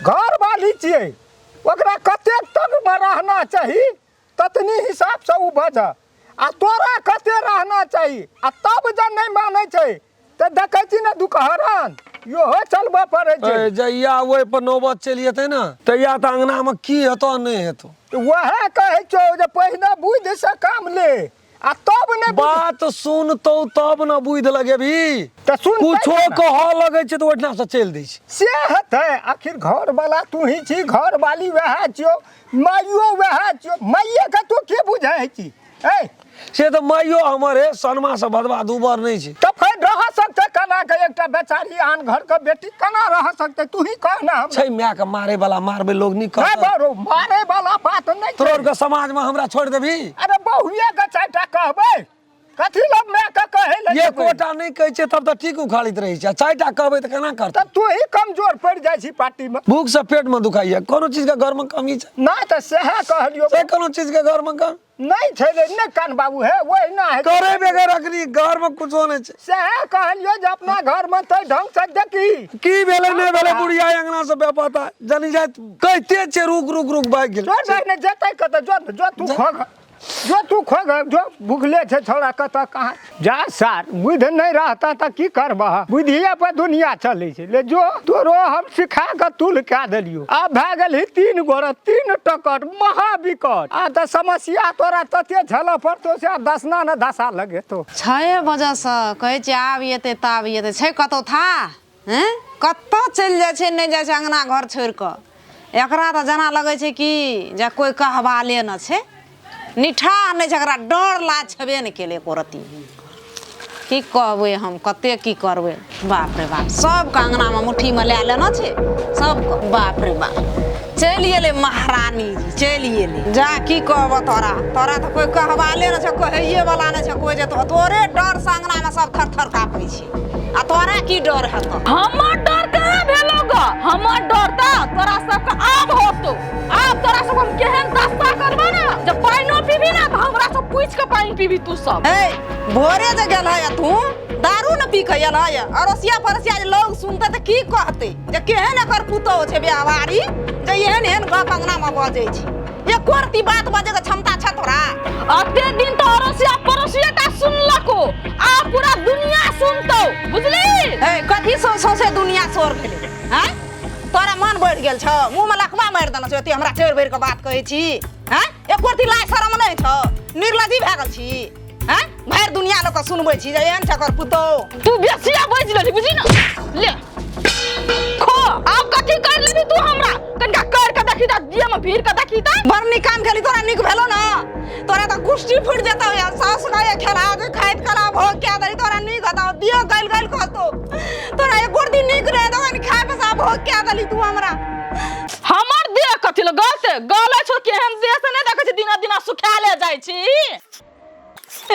घरवाली छियै, ओकरा कतेक तकमे रहना चाही ततनी हिसाबसँ ओ बजह, आ तोरा कते रहना चाही, आ तब जब नहि मानै छै तऽ देखै छी ने दुखहरण इहो चलबऽ पड़ै छै। जहिया ओहि पर नौबत चलि जेतै ने तहिया तऽ अङ्गनामे की हेतौ नहि हेतौ। वएह कहै छौ जे पहिने बुधिसँ काम ले आ तब ने बात सुनतौ तब ने बुधि लगेबही। तऽ सुन, कुछो कहऽ लगै छै तऽ ओहिठामसँ चलि दै छै। से हेतै? आखिर घरवाला तू ही छी, घरवाली वएह छियौ, माइयो वएह छियौ। माइएके तू की बुझै छी? ए से तऽ माइयो हमर हे सनमासँ भदवा दूबर नहि छै। तऽ फेर रह सकतै केना के एकटा बेचारी आन घरके बेटी केना रह सकतै? तू ही कह ना हमरा। छै मायके मारे वाला, मारबै लोग नीक नहि कहतै। बरो मारे वाला बात नहि तोरा छै। आरके समाजमे हमरा छोड़ि देबही? अरे बहुए के 4टा कहबै, कथी लग माय के कहै लए जेबै? एकोटा नहि कहै छै तब तऽ ठीक उखाड़ैत रहै छै, आ 4टा कहबै तऽ केना करतै? तब तू ही कमजोर पड़ि जाइ छी पार्टीमे। भूख से पेटमे दुखाइया, कोनो चीजके घरमे कमी छै? नहि तऽ सएह कहलियौ। से कोनो चीजके घरमे कमी नहि छै रे, नहि कान बाबू हे ओहिना है। करे बगैर अखनी घरमे कुछो नहि छै। सएह कहलियौ जे अपना घरमे तऽ ढंग से देखी की भेलै नहि भेलै। बुढ़िया अंगना से बेपता जनी जाइत कहिते छै रुक रुक रुक भागि गेल। जो नहीं जेतै कतऽ? जो जो तू खो, जो तू खो, जो भुखले छै छौड़ा कतऽ कहाँ जा। सार बुद्धि नहि रहता तऽ की करबह? बुद्धिए पर दुनिया चलै छै। ले जो, तोरो हम सिखा कऽ तुल कए देलियौ। आब भए गेलही 3 गोरा 3 टकट महाविकट। आ तऽ समस्या तोरा तते झेलऽ पड़तौ से आब दसना ने दशा लगेतौ। 6 बजेसँ कहै छियै आब एतै ताब एतै, छै कतहु था? हैं, कतऽ चलि जाइ छै नहि जाइ छै अङ्गना घर छोड़ि कऽ। एकरा तऽ जेना लगै छै कि जे कोइ कहबाले नहि छै, निठाह नहि छै एकरा, डर लाज छेबे नहि केलै एको रत्ती। की कहबै हम, कते की करबै? बाप रे बाप, सबके अङ्गनामे मुट्ठीमे लए लेने छै सबके। बाप रे बाप, चलि एलै महारानी जी, चलि एलै। जा की कहबऽ तोरा, तोरा तऽ कोइ कहबाले नहि छै, कहैएवला नहि छै कोइ जे तोरे डरसँ अङ्गनामे सब थर थर काँपै छै, आ तोरा की डर हेतौ? हमर डर कहाँ भेलो ग? हमर डर तऽ तोरा सबके आब होतो। आब तोरा सब हम केहन दस्ता करबो ना जब पानिओ पीबी ना तऽ हमरा सब पूछि के पानि पीबी तू सब। ए भोरे जे गेल है तू दारू न पी के एल है, अड़ोसिया पड़ोसिया जे लोग सुनते तऽ की कहते जे केहन एकर पुतोह छै व्यवहारी, जे एहन एहन गप अंगना में बजै छै। एको रत्ती बात बजै के क्षमता छै तोरा? अते दिन तऽ अड़ोसिया पड़ोसिया टा सुनलको, आब पूरा दुनिया सुनतौ, बुझली? ए कथी सौंसे दुनिया शोर भेलै? हैं, तोरा मन बढ़ि गेल छौ? मुँह में लखबा मारि देने छौ, एते हमरा चढ़ि बढ़ि के बात कहै छी? हैं, एको रत्ती लाज शरम नहि छौ? निर्लज्जी भए गेल छी? हैं, भरि दुनिया लोक के सुनबै छी जे एहन छै एकर पुतोह। तू बेसिया बाजि लेली, बुझली ना? ले खो, आब कथी कर लेबी तू हमरा? कनिका कर के देखी तऽ, दिया में भीड़ के देखी तऽ। बड़ नीक काम केली, तोरा नीक भेलो ना? तोरा तऽ गुस्सी फुटि जेतौ या सास गाय खेला के खाइत कला भोग कए देली, तोरा नीक हेतौ? दियो गलि गलि कहतौ, तोरा एको दिन नीक नहि हेतौ। कनि खाय पसा भोग कए देली तू हमरा। हमर देह कथी लए गलते गलै छौ? केहन देह से नहि देखै छी, दिना दिना सुखाले जाइ छी।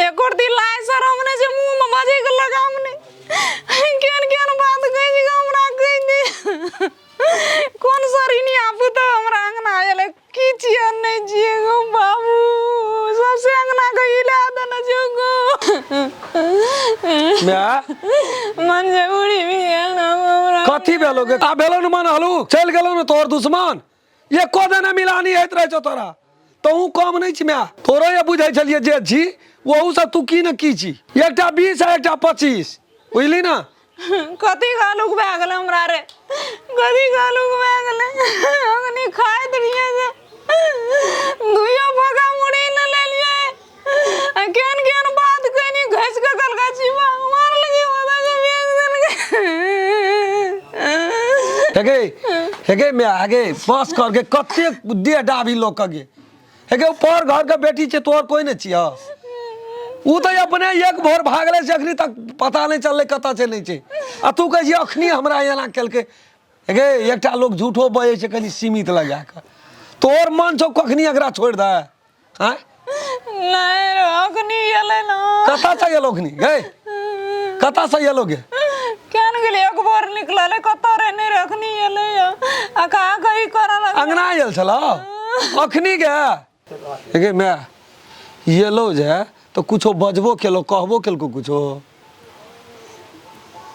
एको दिन लाज शरम नहि छै, मुँह मे बजै के लगाम नहि। केहन केहन बात कहै छै हमरा, कहि दे कोन सरिनिया पुतहु हमरा अंगना एलै, की छियै नहि छियै गो बाबू, सबसे अंगना के हिला देने छौ गो। माय मंजूरी भी है ना हमरा। कथी भेलो गे? आ भेलो ने मन हलू चलि गेलो ने तोहर दुश्मन, एको दिन मिलानी होइत रहै छौ तोरा। तहूँ कम नहि छी माय, तोरो ये बुझै छलियै जे छी ओहू से तू की ने की छी। एकटा 20 आ एकटा 25, बुझली ने? कथी गालुक भए गेलै हमरा रे, कथी गालुक भए गेलै? अखनी खाइत रहियै से दुइयो फका मुड़ी ने लेलियै, आ केहन केहन बात कहनी, घसि कऽ कहलकै छिबा मारलकै, ओतऽ से बेच देलकै। हेगे हेगे माय हेगे, बस कर गे, कतेक देह डाबी लोक के गे। हेगे ऊपर घर के बेटी छै, तोहर कोई नहि छियह। उ तऽ अपने एक भोर भागले से अखनी तक पता नहि चललै कतऽ छै नहि छै, आ तू कहै छी अखनी हमरा एना केलकै। हेगे एकटा लोक झूठो बजै छै कनि सीमित लगा कऽ, तोहर मन छौ कखनी एकरा छोड़ि दे? आँय नहि रे, अखनी एलै ना। कतऽ से एलो अखनी गे? कतऽ से एलो गे? केहन गेलै, एक भोर निकललै कतऽ रे, नहि रे, अखनी एलै आ कहाँ कही करऽ लगलै। अंगना आयल छलौ अखनी गे? गे माय, एलो जे तऽ कुछो बजबो केलौ कहबो केलको कुछो?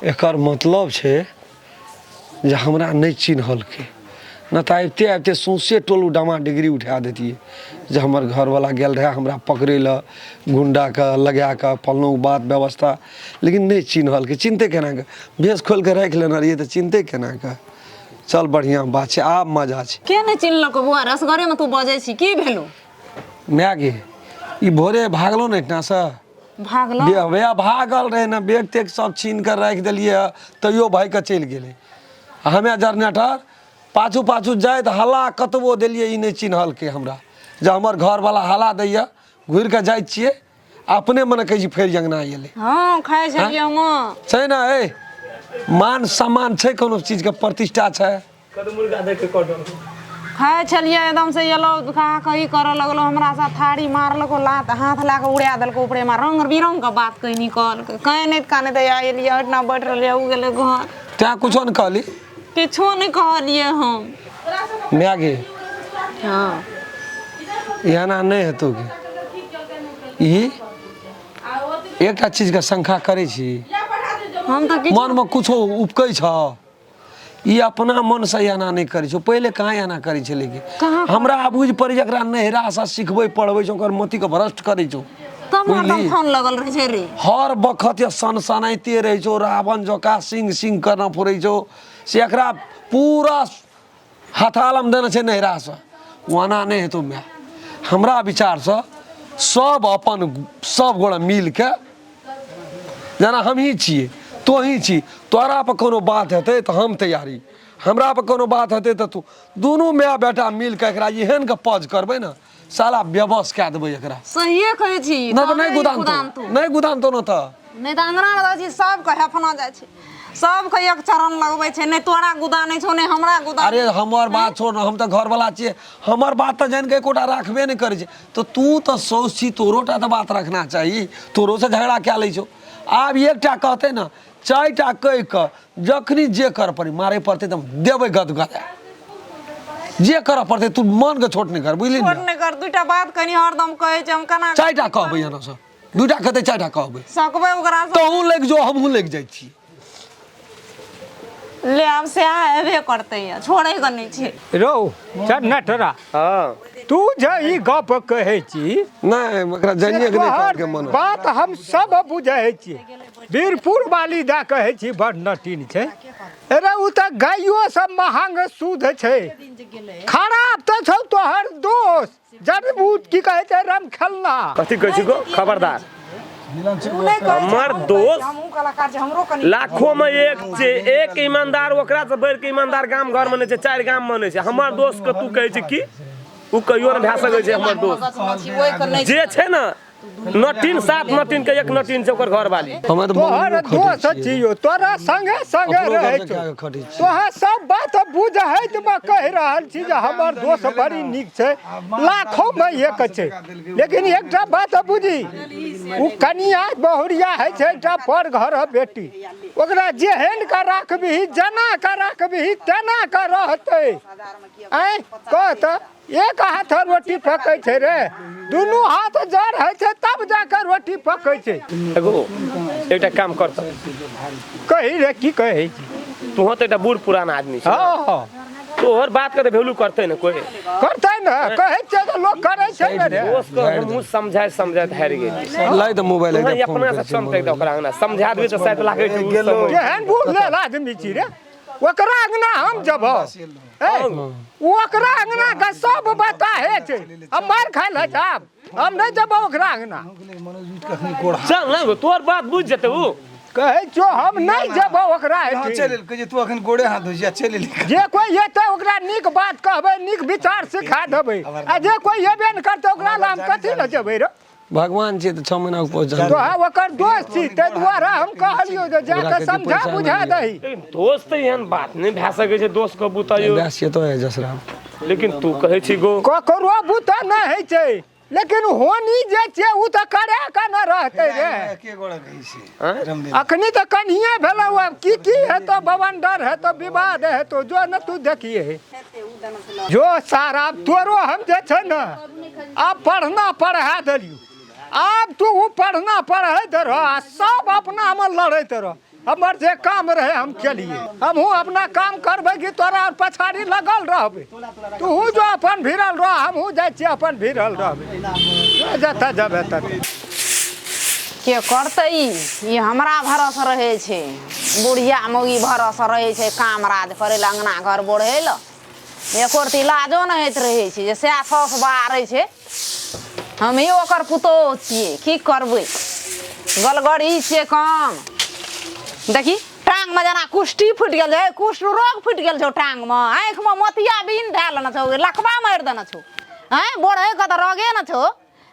एकर मतलब छै जे हमरा नहि चिन्हलकै, नहि तऽ आबिते आबिते सौँसे टोल डामा डिग्री उठा दैतियै जे हमर घरवला गेल रहए हमरा पकड़ै लए गुण्डाके लगा कऽ फल्लौँ बात व्यवस्था, लेकिन नहि चिन्हलकै। चिन्हतै केना कऽ? भेष खोलि कऽ राखि लेने रहियै तऽ चिन्हतै केना कऽ? चल बढ़िआँ बात छै, आब मजा छै। के नहि चिन्हलको बौआ? रसगरेमे तू बजै छी, की भेलौ? माय गे, ई भोरे भागलो ने एहिठामसँ। भागलो? बे भागल रहै ने, बैग तेग सब छीन कऽ राखि देलियै हँ, तैयो भागि कऽ चलि गेलै। आ हमे जनरेटर पाछू पाछू जाइत हल्ला कतबो देलियै ई नहि चिन्हलकै हमरा, जे हमर घरवला हल्ला दैए, घुरि कऽ जाइ छियै अपने मने कहै छी फेर अङ्गना एलै। हँ खाइ छलियै हम। छै ने, ए मान सम्मान छै, कोनो चीजके प्रतिष्ठा छै। खाइ छलियै एकदम से एलौ खा कही करऽ लगलौ हमरा साथ, थारी मारलको, लात हाथ लए कऽ उड़ा देलको ऊपरेमे, रंग बिरंग के बात कहनी कहलकै, कानैत कानैत एलियै ओहिठिना बैठ रहलियै, ओ गेलै घर। तैं कुछो नहि कहली? किछो नहि कहलियै हम। माय गे, हँ एना नहि हेतौ गे। ई एकटा चीजके शंका करै छी। हम तऽ किछु मनमे कुछो उपकै छ? ई अपना मनसँ एना नहि करै छै, पहिले कहाँ एना करै छलै कि हमरा बुझि पड़ै छै एकरा नहिरासँ सिखबै पढ़बै छै, ओकर मतिके भ्रष्ट करै छौ। तब हरदम बुझली? फोन लगल रहै छै रे। हर बखत ये सनसनाइते रहै छौ, रावण जकाँ सिंह सिंह करना फुरै छौ, से एकरा पूरा हथालम देने छै नहिरासँ। ओना नहि हेतौ माय, हमरा विचारसँ सब अपन सब गोड़ा मिलके, जेना हमही छियै तोही छी, तोरा पर कोनो बात हेतै तऽ हम तैयारी, हमरा पर कोनो बात हेतै तऽ तू, दुनू माय बेटा मिल कऽ एकरा एहन के पज करबै ने, साला बेबस कए देबै एकरा। सहिए कहै छी। नहि तऽ नहि तबे ई गुदानतौ। गुदानतौ। नहि गुदानतौ ने तऽ। नहि तऽ अङ्गनामे रहै छी सबके हेफना जाइ छै, सबके एक चरण लगबै छै, नहि तोरा गुदानै छौ नहि हमरा गुदानै। अरे हमर बात छोड़ ने, हम तऽ घरवला छियै, हमर बात तऽ जानि कऽ एकोटा राखबे नहि करै छै, तऽ तू तऽ साउस छी, तोरो टा तऽ बात रखना चाही, तोरोसँ झगड़ा कए लै छौ। आब एकटा कहतै ने 4टा कहि कऽ जखनी जे करऽ पड़ै मारै पड़तै तऽ देबै गद गदा, जे करऽ पड़तै, तू मनके छोट नहि कर, बुझली छोट ने? नहि कर, दूटा बात कनि हरदम कहै छै, हम केना 4टा कहबै एना सँ, 2टा कहतै 4टा कहबै। सकबै ओकरा सँ? तहूँ लागि जो, हमहूँ लागि जाइ छी। ले आब सएह हेबे करतै, छोड़ै के नहि छै। रौ चल नटरा। हँ तू जे ई गप कहै छी नहि ओकरा जानिए के नहि तोहर कहलकै मन बात हम सब बुझै छी। वीरपुर वाली दए कहै छी बड़ नटीन छै रे, ओ तऽ गाइयो सब महंग शुद्ध छै, खराब तऽ छौ तोहर दोस्त जड़बूत की कहै छै रम खेलना। कथी कहै छी गो? खबरदार, हमर दोस्त हमहूँ कलाकार छी, हमरो कनि लाखों में एक छै, एक ईमानदार, ओकरा से बढ़ि के ईमानदार गाम घर में नहि छै, 4 गाम में नहि छै। हमर दोस्त के तू कहै छै की? ओ कहियो नहि भए सकै छै हमर दोस्त। ओहिके नहि जे छै ने नटीन सात नटीन के एक नटीन छै ओकर घरवाली। हमे तऽ तोहर मंगनियो खटै दोस्त छियै। छियौ, तोरा संगे संगे अपनो रहै घरसँ छौ, कए कऽ खटै छियै। तोहर सब बात बुझैत मे कहि रहल छी जे हमर दोस्त बड़ी नीक छै, लाखों मे एक छै। लेकिन एकटा बात बुझी, ओ कनिया बहुरिया होइ छै एकटा पर घर बेटी, ओकरा जेहन के राखबही जेना के राखबही तेना के रहतै। आँय कह तऽ, एक हाथ रोटी पकै छै रे, दुनू हाथ जड़ होइ छै तब जाके रोटी पकै छै। एगो एकटा काम कर तऽ। कही रे, की कहै छी? तोहर तऽ एकटा बूढ़ पुरान आदमी छै। हँ। तोहर बात के तऽ वैल्यू करतै ने कोइ? करतै ने, कहै छियै तऽ लोक करै छै ने रे। दोस्त के हमहूँ समझाय समझाय हारि गेलियै। लै तऽ मोबाइल तोहर एकटा फोन अपना से करै छियै चमतै तऽ मोबाइल। ओकरा अंगना समझा देबै तऽ शायद लागै छै ओ समझ। केहन बूढ़ लेल आदमी छी रे, ओकरा अंगना हम जबो, ए ओकरा अंगना के सब बताहे छै, हम मार खाय लए जाब, हम नहि जबो ओकरा अंगना। चल ने, तोहर बात बुझि जेतै उ। कहै छियौ हम नहि जेबो ओकरा एहिठाम। चलि एल, कहै छै तू अखन गोड़े हाथ धोइ छी आ चलि एली। जे कोइ एतै ओकरा नीक बात कहबै, नीक विचार सिखा देबै, आ जे कोइ एबे नहि करतै ओकरा लए हम कथी लए जेबै रे? भगवान छियै तऽ 6 महीना ऊपर जान। तोहा ओकर दोस्त छी ताहि दुआरे हम कहलियौ जे ओकरा जाके कहै छै समझा पैसा बुझा नहि दही। लेकिन दोस्त तऽ एहन बात नहि भए सकै छै दोस्त के बुतैयो। व्यास छियै तो जसराम। लेकिन तू कहै छी गो ककरो बुते नहि होइ छै, लेकिन होनी जे छै ओ तऽ करे के ने रहतै रे। के गोड़ा कहै छै रामदेव? अखनी तऽ कनिये भेलौ, आब की की हेतौ, बवंडर हेतौ, विवाद हेतौ, जो ने तू देखिए जो सारा तोरो हम जे छै ने आब पढ़ना पढ़ा देलियौ, आब तू ओ पढ़ना पढ़ैत रह आ सब अपनामे लड़ैत रह। हमर जे काम रहे हम केलिए, हमहूँ अपना काम करबै कि तोरा और पछाड़ी लगल रहबै? तूहू जो अपन भिड़ल रह, हमहूँ जाइ छियै अपन भिड़ल रहबै, जो जतऽ जेबै ततऽ। के करतै ई? ई हमरा भरोसे रहै छै, बुढ़िया मौगी भरोसे रहै छै काम राज करै लए, अङ्गना घर बोढ़ै लए। एको रत्ती लाजो नहि होइत रहै छै जे सएह साउस बाहरै छै, हमही ओकर पुतोहु छियै। की करबै, गलगड़ी छियै काम। देखी टाङ्गमे जेना कुष्ठी फुटि गेल छै, कुष्ठ रोग फुटि गेल छौ टाङ्गमे, आँखिमे मोतिया बिन धए लेने छौ, लकवा मारि देने छौ। आँय, बढ़ैके तऽ रोगे ने छौ,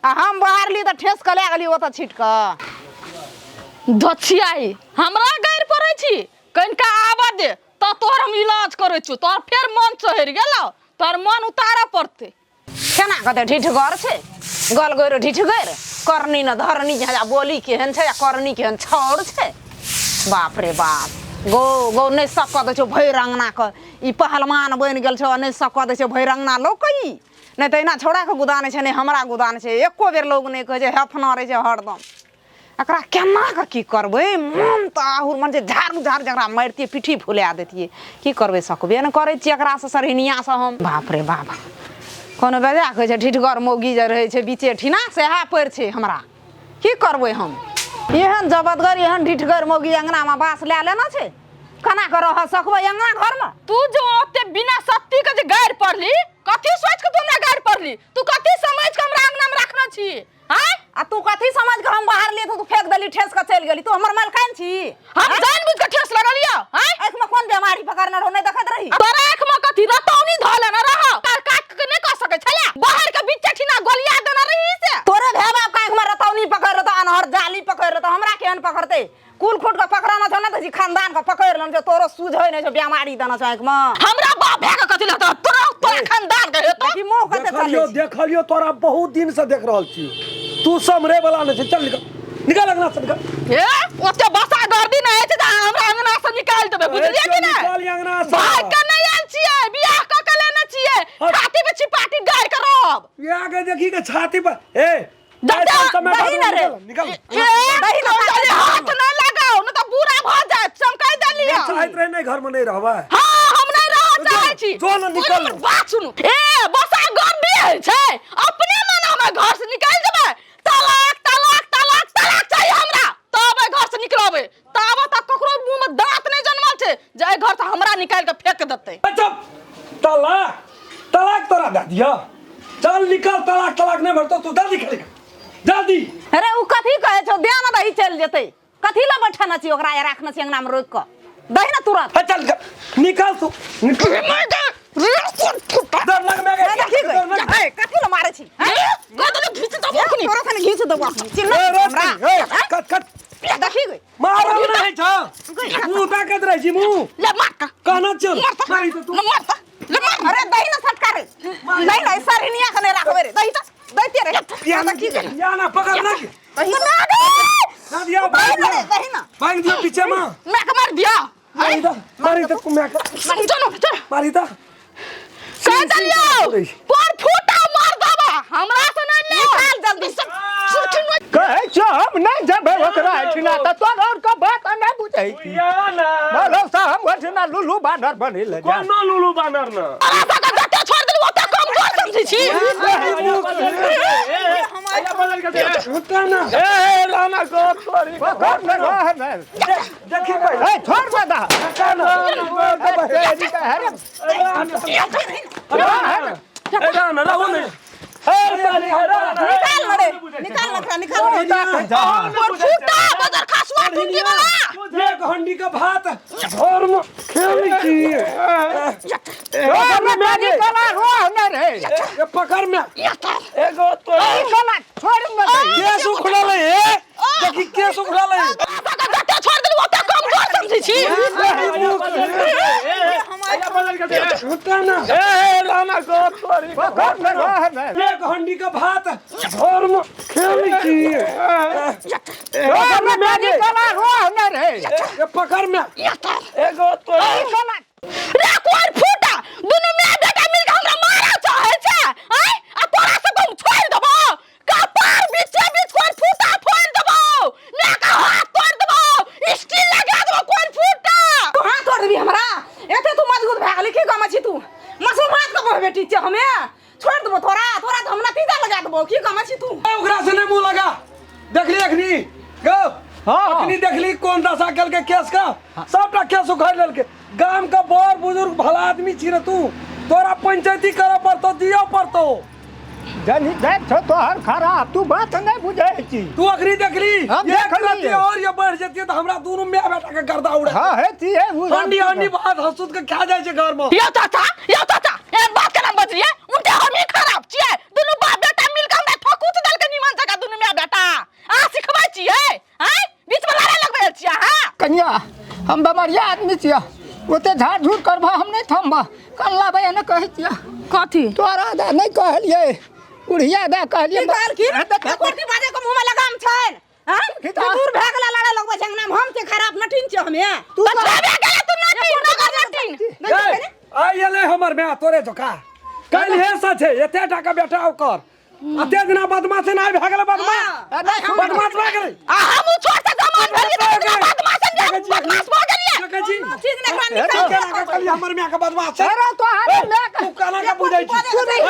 आ हम बाहरली तऽ ठेस कऽ लए गेली ओतऽ छीट कऽ। धछियाई हमरा गारि पड़ै छी, कनिका आबऽ दे तऽ तोहर हम इलाज करै छियौ। तोहर फेर मन चढ़ि गेलौ, तोहर मन उतारऽ पड़तै। केना कते ढिठगर छै, गलगैर ढिठगर, करनी न धरनी जे बोली केहन छै आ करनी केहन छौर छै। बाप रे बाप, गौ गौ नहि सकऽ दै छौ भरि अङ्गना के। ई पहलवान बनि गेल छौ, नहि सकऽ दै छौ भरि अङ्गना लोकके। ई नहि तऽ एना छौड़ाके गुदानै छै, नहि हमरा गुदानै छै, एको बेर लोक नहि कहै छै, हेफना रहै छै हरदम। एकरा केना कऽ की करबै? मन तऽ आहुर मन छै झाड़ू झाड़ जकरा मारितियै पिट्ठी फुला दैतियै। की करबै, सकबे नहि करै छियै एकरासँ, सरहिनियासँ हम। बाप रे बाप, कोनो बेजा कहै छै ढिठगर मौगी जे रहै छै बीचे ठिना, सएह पड़ि छै हमरा। की करबै हम? एहन जबदगर एहन ढिठगर मौगी अङ्गनामे बास लए लेने छै, केना कऽ रह सकबै अङ्गना घरमे? तू जो ओते बिना सत्ती के जे गारि पढ़ली, कथी सोच के तू हमरा गारि पढ़ली? तू कथी समझ के हमरा अंगना में रखने छी? आँय, आ तू कथी समझ के हम बाहर लिए तो तू फेंक देली, ठेस के चलि गेली? तू हमर मालकाइन छी? हम जान बुझ के ठेस लगलियो? आँय, आँखिमे कोन बेमारी पकड़ने रहो, नहि देखैत रही? तोरा आँख में कथी रतौनी धऽ लेने रह? तार काट के नहीं कह सकै छले, बाहर के बीच ठीना गोलिया देने रही से। तोरे भाय बाप के आँखिमे रतौनी पकड़ रहतो, अनहर जाली पकड़ रहतो, हमरा केहन पकड़तै? कुल खुट के पकड़ाना छौ ने तऽ खानदान के पकड़ लेने छौ, तोरो सूझै नहि छौ, बेमारी देने छौ आँखिमे। हमरा बाप भए के कथी लगतौ? तोरा तोरा खानदान के हेतौ। देखी मुँह कते चलै देखलियो छै। देखलियो, तोरा बहुत दिन से देख रहल छी, तू समरे वाला नहीं छै। चल निकल, निकल अंगना से निकल। ए, ओते बसा गर्दी नहि होइ छै जे अहाँ हमरा अंगना से निकालि देबै, बुझलियै कि नहि? निकल अंगना से। भाग के नहि आयल छियै, बियाह कऽ के लेने छियै, छाती पे छिपाटी गाड़ि के रहब। बियाह के देखी के छाती पर ए दादा, समय दही बाद ने रे। निकल, निकल। ए, दही ने कमजोरी हाथ नहि लगाउ, नहि तऽ बुरा भऽ जायत, चमकाइ देलियै। चाहैत रहे नहीं घर में नहीं रहबै। हाँ, हम नहीं रह चाहै छी। जो ने निकल। हमर बात सुनू। ए, बसा गर्दी होइ छै, अपने मन हमरा घर से निकालि देबै। तलाक तलाक तलाक तलाक चाहिए हमरा, तब एहि घर से निकलबै। ताबत तक ककरो मुंह में दांत नहीं जनमल छै जे एहि घर से हमरा निकालि के फेंक देतै। चुप, तलाक तलाक तोरा दे दिया, चल निकल। तलाक तलाक नहीं भरतो तू, जल्दी निकल जल्दी। अरे उ कथी कहै छौ? दे ने दही, चलि जेतै। कथी लए बैठने छी ओकरा, या राखने छी अङ्गनामे रोकि कऽ? दही ने तुरंत। चल निकल, निकल तू निकल। रे कोन फुटा डर लग में ए, देखी गई ए कथी ल मारै छी कह देलु घीच दबो अखनी तोरा खने घीच देबो अखनी चिन्ह ए हमरा रोशनी ए कट कट देखी गई मारल नहीं छ मुंह ताकत रहे छी मुंह ले मार का कहना चल मार त मारी तो तू ले मार त ले मार अरे दही ना सटका रे नहीं नहीं सरनिया खने राखबे रे दही त दैते रे या ना देखी गई या ना पकड़ ना दही ना ना दिया भाग दही ना दिया रे दही ना भाग दिया पीछे मां मैं के मार दिया मारी दा मारी दा कुम्या का चलो चलो मारी दा कह चलियो पर फूटा मार दबा हमरा से नहीं ले निकाल जल्दी कहै छौ हम नहि जेबै ओकरा एहिठिना तऽ तोर और के बात नहि बुझै छी या ना बोलो सँ हम ओहिठिना लुल्लू बानर बनी ले जा कोनो लुलु बानर ना तोरा सबके जते छोड़ देलु ओते कमजोर समझै छी होता ना ए राना गौर तोरी पकड़ ने रह ने देखी पहिले ए छोड़ दे दा ए राना रहू ने ए निकाल न रे निकाल न निकाल न पर फूटा बदर खसवा टुंडी वाला एक हंडी का भात घर में खेल छी ए पकड़ में एगो तोरी छोड़ न दे केस उखड़ल है देखी केस उखड़ल है तोरा सबके जते छोड़ देलु ओते कमजोर समझै छी होता ना ए राना गौर तोरी पकड़ ने रह ने एक हंडी का भात घर में खेल छी ए पकड़ में एगो तोरी रे कोन फूटा दुनु my बेटा मिल के हमरा मारा चाहे छै आय आ तोरा सब हम छोड़ देबो कपार बीचे बीच कोन फूटा फोड़ देबो मैं का हाथ तोड़ देबो स्टील लगा देबो कोन फूटा तू हाथ तोड़ देबी हमरा एते तू मजबूत भए गेली की गम छी तू मसू मात के बह बेटी छै हमे छोड़ देबो तोरा तोरा तऽ हम नतीजा लगा देबो की गम छी तू ए, ओकरा से नहीं मुंह लगा देखली अखनी गो हाँ। अखनी देखली कौन दशा कल के केस का सबटा केस उखाड़ लेलके गाम का बड़ बुजुर्ग भला आदमी छी रे तू तोरा पंचायती करे पड़तो दियो पड़तो जनी जाय छौ तोहर खराब तू बात नहि बुझै छी तू अखनी देखली हम एक देखलियै। रत्ती और ये बढ़ जतिये तो हमरा दुनू my बेटा के गर्दा उड़ा हाँ हे छी हे उ हंडी हंडी भात हंसुत के खा जाइ छै घर में यो चाचा यो चाचा एहन बात केना बजलियै उनटे हमही खराब छियै दुनू बाप बेटा मिल के हमरा ठकुच देलकै निमन जकाँ दुनू my बेटा अहाँ सिखबै छियै आँय बीच में लड़ाइ लगबै छियै अहाँ कनिया हम बेमरिया आदमी छियै ओते झाड़ झूड़ करबह हम नहि थमबह कल्ला भैया ने कहै छियै कथी तोरा दए नहि कहलियै बुढ़िया दए कहलियै की कहलखिन हे देख, कुर्ती बाजे के मुंह में लगाम छै हां की तऽ- दूर भए गेला लड़े लगबै छै अंगना में हम के खराब नटिन छै हमे तू तऽ छेबे गेलै तू नटीन नगर नटीन ए, आइ एलै हमर my तोरे जोका काल्हि हे सच है एते टाका बेटा ओकर अते दिना बदमाश नहि भए गेलै बदमाश हाँ। नहि, हम- बदमाश भए गेलै आ हमहूँ छोट से जमान भेलियै तऽ इतना बदमाश देखै छी बदमाश भऽ गेलियै देखै छी ठीक ने एकरा तू निकाल केना के कहली हमर my के बदमाश छै अरे तोहर ए, my के तू केना के बुझै छी तू नहीं ए,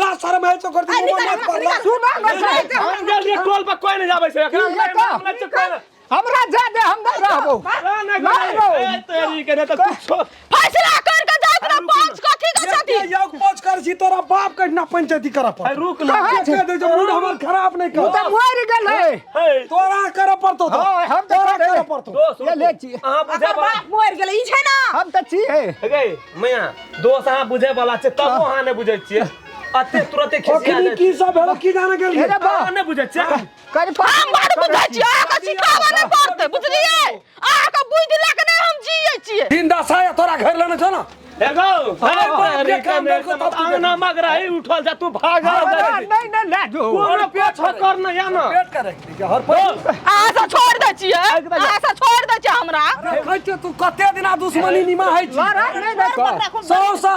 ला शर्म है तो कर दी आ, निकाल, मत पर ला निकाल। सुना ने छै। हम गेलियै टोल पर कोई नहीं जाबै छै एकरा की ये तऽ? हमरा चक्कर में। हमरा जा दे हम नहि रहबो ना नहि रहबो। ए तेरी के नहीं तऽ कुछो फैसला कर के जाइत ना पाँच कथी के एते छथि योग पोच कर छी तोरा बाप के ना पंचायती करऽ पड़तौ रुक ना कहाँ छै? के दे जो मूड हमर खराब नहीं तू कर तऽ मरि गेलै हे तोरा करऽ पड़तौ तो हाँ, हम तऽ तोरा करे। करऽ पड़तौ दोस्त ये ले छी। अहाँ बुझे ओकर वाला बाप मरि गेलै ई छै ना हम तऽ छियै हे मैया दोस्त अहाँ बुझे वाला छै तबो अहाँ नहि बुझै छियै अते तुरते खिसिया अखनी जाइ की सब भेलो की जाने गेलियै हे रे बा अहाँ नहि बुझै छियै कनि हम बड़ बुझै छियै अहाँके सिखाबऽ नहि पड़तै बुझलियै अहाँके बुद्धि लऽ के नहि हम जियै छियै दिन दशा या तोरा घर लेने छौ ना एगो हमर बाप के काम देखो तब तू अंगना मगराही उठल जा तू भागल जा नहि नहि लए जो कोनो पेट कर न या ना पेट करे हर पर अहाँ सब छोड़ दै छियै अहाँ सब छोड़ दै छियै हमरा रखै छियै तू कते दिना दुश्मनी निमाहै छी लड़ाइ नहि ने कर सौ सा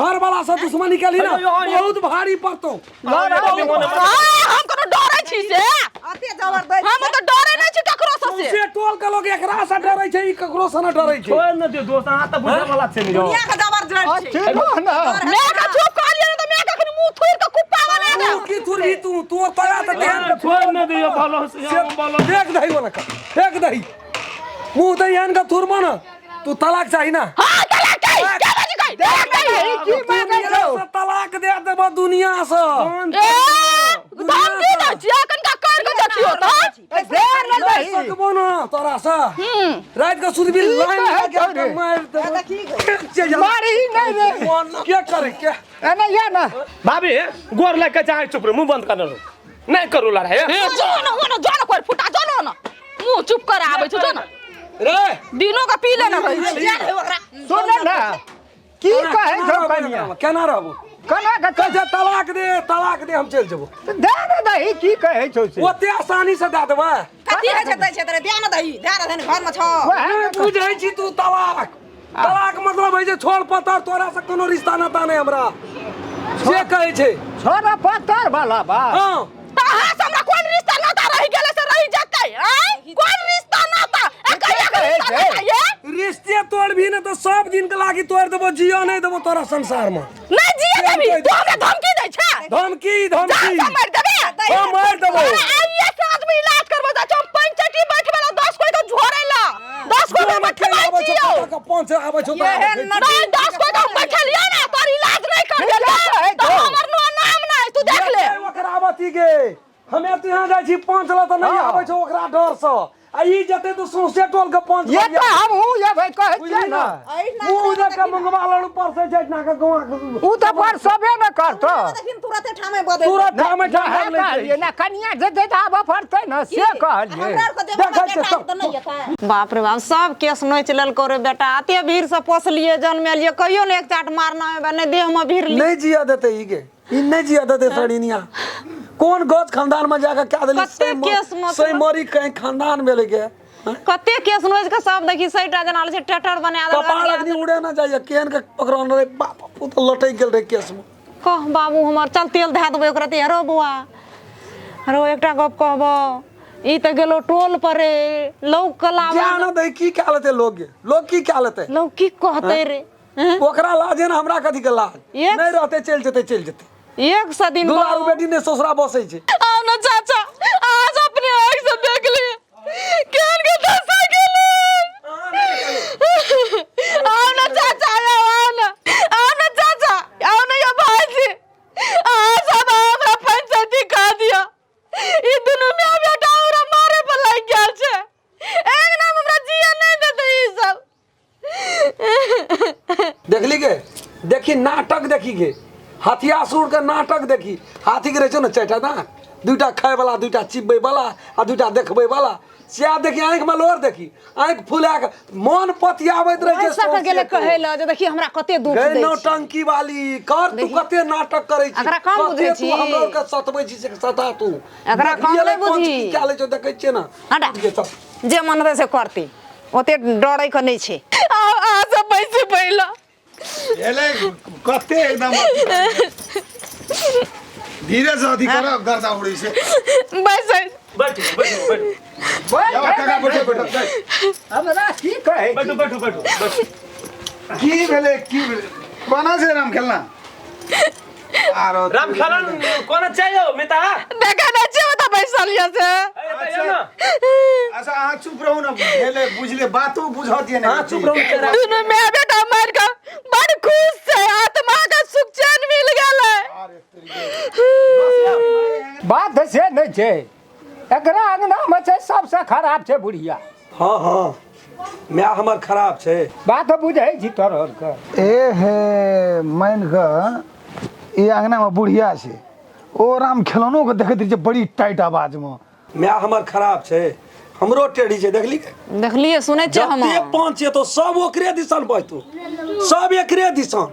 घर वाला से दुश्मनी केली ना बहुत भारी पड़तौ लड़ाइ हाँ, हम कोनो डरै छी से अते जबरदस्त हम तऽ डरै नहि छी ककरो से सौंसे टोल के लोग एकरा से डरै छै ई ककरो से न डरै छै छोड़ न दियौ दोस्त अहाँ तऽ बुझे वाला छै ने यौ दुनिया के जबरदस्त छै अच्छी रह ना मैं के चुप कहलियै ने तऽ मैं कखन मुँह थोड़ि के कुप्पा बना तू देब की थुरही तू तू तोरा तऽ तेहन छोड़ न दियौ भलो से से बोलो देख दही वाला का देख दही मुंह दही एहन का थुरमा ना तू तलाक चाही ना हाँ तलाक चाही के बाजी कही तलाक चाही की मांगै दुनिया छौ से तलाक दे देबो दुनिया से ए धमकी दै छियै कनिका कर के देखियौ तऽ ए, दे ने नहीं दही सकबो ना तोरा से रात के सुतबी ई लाइन कहै लगा छौ के रे। मार देबो। मारी नहीं रे। के करे के एने या ना भाभी गोर लग के चाहे चुप रहो मुंह बंद कर लो नहीं करू लड़ाई ए जो न हो न जो न कोई फुटा जो न न मुंह चुप कर आबै छौ जो न रे दिनो का पी लेना रहै छै सुन ना की कहै छौ कनिया केना रहबो कना के कहै छै तलाक दे तलाक दे हम चलि जेबो दे ने दही की कहै छौ से ओते आसानी से दए देबै कथी होइ छै दै छै तोरे ध्यान दही ध्यान दही घरमे छौ वएह नहि ने बुझै छी तू तलाक तलाक मतलब है जे छोड़ पतर तोरा से कोनो रिश्ता नाता नहि हमरा से कहै छै छोरा पत्थर वाला बात हँ तऽ अहाँ से हमरा कोन रिश्ता नाता रहि गेलै से रहि जेतै आँय कोन रिश्ता नाता ए कहिया के रिश्ता नाता ये रिश्ते तोड़बी ने तऽ सब दिन के लागी तोड़ देबो जियो नहि देबो तोरा संसार में नहि जिए देबी तू हमरा धमकी दै छै धमकी जा धमकी जा मारि देबे हाँ, मारि देबो। अरे आइए साँझ में इलाज करबो जा हम पंचटी बैठबे ला 10 कोई के झोरे ला 10 कोई के बैठबै छियौ पाँच आबै छौ तोरा एहन देखै छी। नहीं 10 कोई के हम बैठलियै ना तोर इलाज नहीं कर ठीक है, तो तो। हमर नो नाम नहीं तू देख ले ये ओकरा अबती गे हमे तो यहाँ जाइ छी पाँच ला तऽ नहि हाँ। आबै छौ ओकरा डर से आ ई जेतै तऽ सौंसे टोल के पाँच ये तऽ हमहूँ एबै कहै छियै बुझली ना ना मुँह देख के मंगवा लड़ू पर से जाइ ना के गाँव उ तऽ पर सबे ने करतौ देखिन तुरते ठामे बदल तुरंत ठामे ठाम वएह लै छै। कहलियै ना कनिया जेतै तऽ आबऽ पड़तै ने से कहलियै हमरा आरके देबो देखै छियै बेटा सब। तऽ नहि एतै बाप रे बाप सब केस नोचि लेलको रे बेटा अते भीड़ से पोसलिए जनमेलिए कहियो ने एक चाट मारना हेबे नहि देह मे भीड़ ली नहीं जिया देते ई के ई नहीं जिया देते सड़िनिया कोन गज खानदान में जाके क्या देली कते केस मतलब- सही मरी कहीं खानदान भेलै के हैं? कते केस नोचि के सब देखी सैटा जना छै टेटर बना देलक कपार अग्नि उड़े ना जाइए केहन के पकड़न रे बाप उ तऽ लटकि गेल रहे केस में कह बाबू हमर चल तेल धए देबै ओकरा ते रो बौआ रो एकटा गप कहबो ई तऽ गेलो टोल पर रे लौक कला क्या ना दे की क्या लेते लोग गे? लोग की क्या लेते लौक की कहते रे हैं? ओकरा लाज है ना हमरा कथी के लाज एक- नहीं रहते चलि जेते चलि जेते एक सौ दिन दुलारू बेटी ने ससुरा बसै छै आओ ना चाचा आज अपने आँख से देख लिए केहन के दशा गेलै आओ ना चाचा आओ आओ ना आओ ना चाचा आओ ना यो भाईजी अहाँ सब हमरा पंचायती कह दिया ई दुनू माय बेटा हमरा मारे पर लागि गेल छै एक नाम हमरा जिया नहीं देते ई सब देखली गे देखी नाटक देखी गे हाथिया सुर के नाटक देखी हाथी के रहै छौ ने चारिटा दाँत दूटा खाय वाला दूटा चिबबै वाला आ दूटा देखबै वाला सएह देखी आँखि में लोर देखी आँखि फुला के मन पतियाबैत रहै छै पैसा के गेलै कहै लए जे देखी हमरा कते दुख गै दै छै नौटंकी वाली कर तू कते नाटक करै छी एकरा कम कते बुझै तू छी। हमरा आरके सतबै छी से सता तू एकरा कम देखलियै नहि पंच बुझी। की कए लै छौ देखै छियै ने हटा। गे चल जे मन हेतै से करतै ओते डरै के नहि छै आओ अहाँ सब बैसू पहिला एलै कते एकदम धीरे से अथी करब गर्दा उड़ै छै बैसै बैठू बैठू बैठू जाओ काका बैठो बैठो बैठ। हमरा की कहै छी? बैठू बैठू बैठू बैठू की भेलै की भेलै कोना छै राम खेलना आरो राम खेलन कोना चाहिए मिता देखै नहि छियै ओतऽ बैसल यऽ से अच्छा अच्छा अहाँ चुप रहू ने भेलै बुझले बातो बुझत ये हाँ चुप रहू चेहरा दुनू माय बेटा मारि कऽ बड़ खुश छै आत्मा के सुख चैन मिल गेलै बात से नहि छै एकरा अंगनामे छै सबसँ खराब छै बुढ़िया हँ हँ माय हमर खराब छै बात बुझै छी तोहर आरके ए हे मान कऽ ई अंगनामे बुढ़िया छै ओ राम खेलौनो के देखैत रहै छै बड़ी टाइट आवाजमे माय हमर खराब छै हमरो टेढ़ी छै देखली देखलियै सुनै छियै हम जते पाँच छै तो सब ओकरे दिसन बजतौ सब एकरे दिसन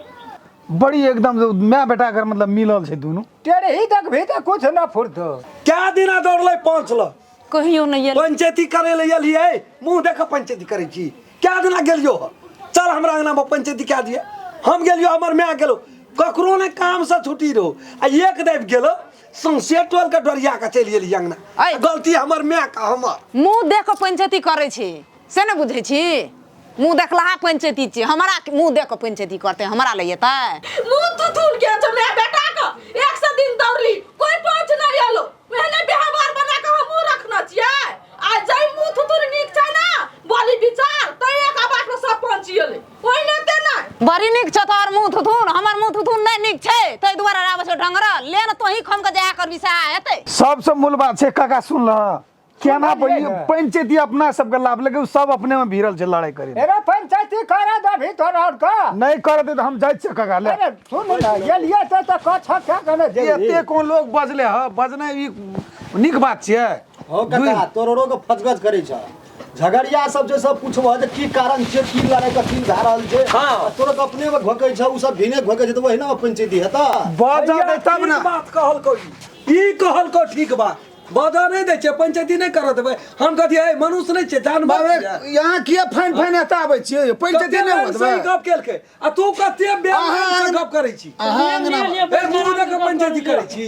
बड़ी एकदम माय बेटा कर मतलब मिलल छै दुनू टेढ़ी देखबही तऽ कुछ न फुरतौ क्या दिना दौड़लै पाँच लग कहियो नहि एल पंचायती करे ले एलियै मुँह देख पंचायती करै छी क्या दिना गेलियो हँ? चल हमरा अंगना में पंचायती कए दिए हम गेलियो हमर माय गेलो ककरो ने काम से छुट्टी रहो आ एक दाबि गेलो सौंसे टोल के डरिया के चलि गेली अंगना ऐ। गलती हमर माय के हमर मुँह देख कऽ पंचायती करै छी से ने बुझै छी मुँह देखलहा पंचायती छी हमरा मुँह देख कऽ पंचायती करतै हमरा लए एतै मुँह थुथुन के छै माय बेटा के एक सौ दिन दौड़ली कोई पहुँच नहीं आलो ओहने व्यवहार बना के हमहूँ रखना छियै आ जै मुँह थुथुन नीक छै ना बोली विचार तै एक आवाज में सब पहुँची गेलै ओहिने ते नहि बड़ी नीक छौ तोहर मुँह थुथुन हमर मुँह थुथुन नहि नीक छै ताहि दुआरे आबै छौ ढंगरल ले ने तोही खम के जाय करबी सएह हेतै सबसँ मूल बात छै काका सुन लह केना सुनलियै ने? पंचायती अपना सबके लाभ लेकिन सब अपने में भिड़ल छै लड़ाई करे अरे पंचायती करा दे तोरा और का नहीं करे दे तऽ हम जाइ छियै काका ले अरे सुन ने गेलियै तऽ तऽ कछ क्या कने जेबही एते कोन लोग बजले ह बजनाइ ई नीक बात छियै हो काका तोरो के फजगज करै छ झगड़िया सब जे सब पूछबह जे की कारण छै की लड़ाई कथी भए रहल छै हाँ। तोरो के अपने में घोकै छ उ सब भिने घोकै छै तऽ ओहिना में पंचायती हेतऽ बजऽ दे तब ठीक ने बात कहलको ई। ई कहलको ठीक बात बजऽ नहि दै छियै पंचायती नहि करऽ देबै हम कथी है मनुष्य नहि छियै जानवर बाबे छियै। यहाँ किया फाइन फाइन एतऽ आबै छियै पंचायती कते नहि लाइन से ई होत गप केलकै आ तू कते बेर से गप करै छी अहाँ अंगना ए मुंह दऽ कऽ पंचायती करै छी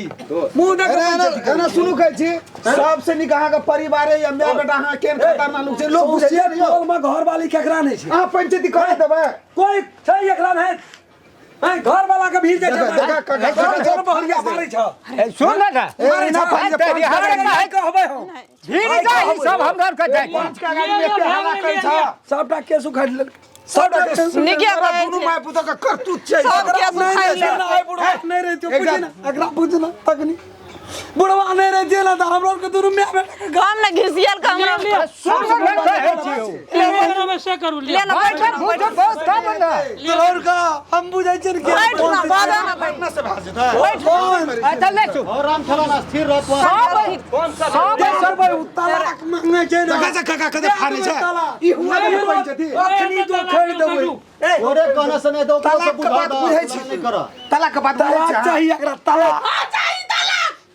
मुंह दऽ कऽ एना पंचायती करै एना सुनू कहै छी सबसे नीक अहाँके परिवारे या माय बेटा अहाँ केहन खतरनाक लोक छै लोक बुझै सौंसे छै ने यौ। टोल में घरवाली केकरा नहि छै अहाँ पंचायती करा देबै कोई छै एकरा नहि हैं घर वाला के भीड़ जाइ छै देखा, देखा, घर देखा, घर बहरिया मारै छ ए, सुन ने ए, एना भाई, तेरी हरे नहि कहबै हम भीड़ जाही सब हमरा के जाय पाँच का गाड़ी में एते हल्ला करै छ सबटा केस उखाड़ि लेलकै सबटा केस नीके कहै दुनू छै। माय पुतोह के करतूत छै सब केस नहि उखाड़ि रहितियै लेलकै। ने, आइ बुढ़वा नहि रहितियै बुझी ने एकरा बुझ ने तखनी बुढ़वा नहि रहितियै ने तऽ हमरो आरके दुनू माय बेटा के हम ने घिसियल के हमरा सुन ने कहै छियौ ले ने बैठ ने बैठ बुझबौ तब ने तोहर का हम बुझै छियै ने के बैठ ने बाजा ने बैठ अपना से भए जेतै अच्छा ले चुप हो राम खेलौना स्थिर रह तू कौन सा सब सब तलाक मांगे छै ने देखा छै काका कते फाड़ै छै तलाक। ई हुआ ने पंचायती अखनी तो खरीद देबै ए तोरे कहने से नहि तऽ ओकरो तलाक से के बुझा बात दह बुझै छी नहि करऽ तलाक के बात बुझै तलाक छी चाही एकरा तलाक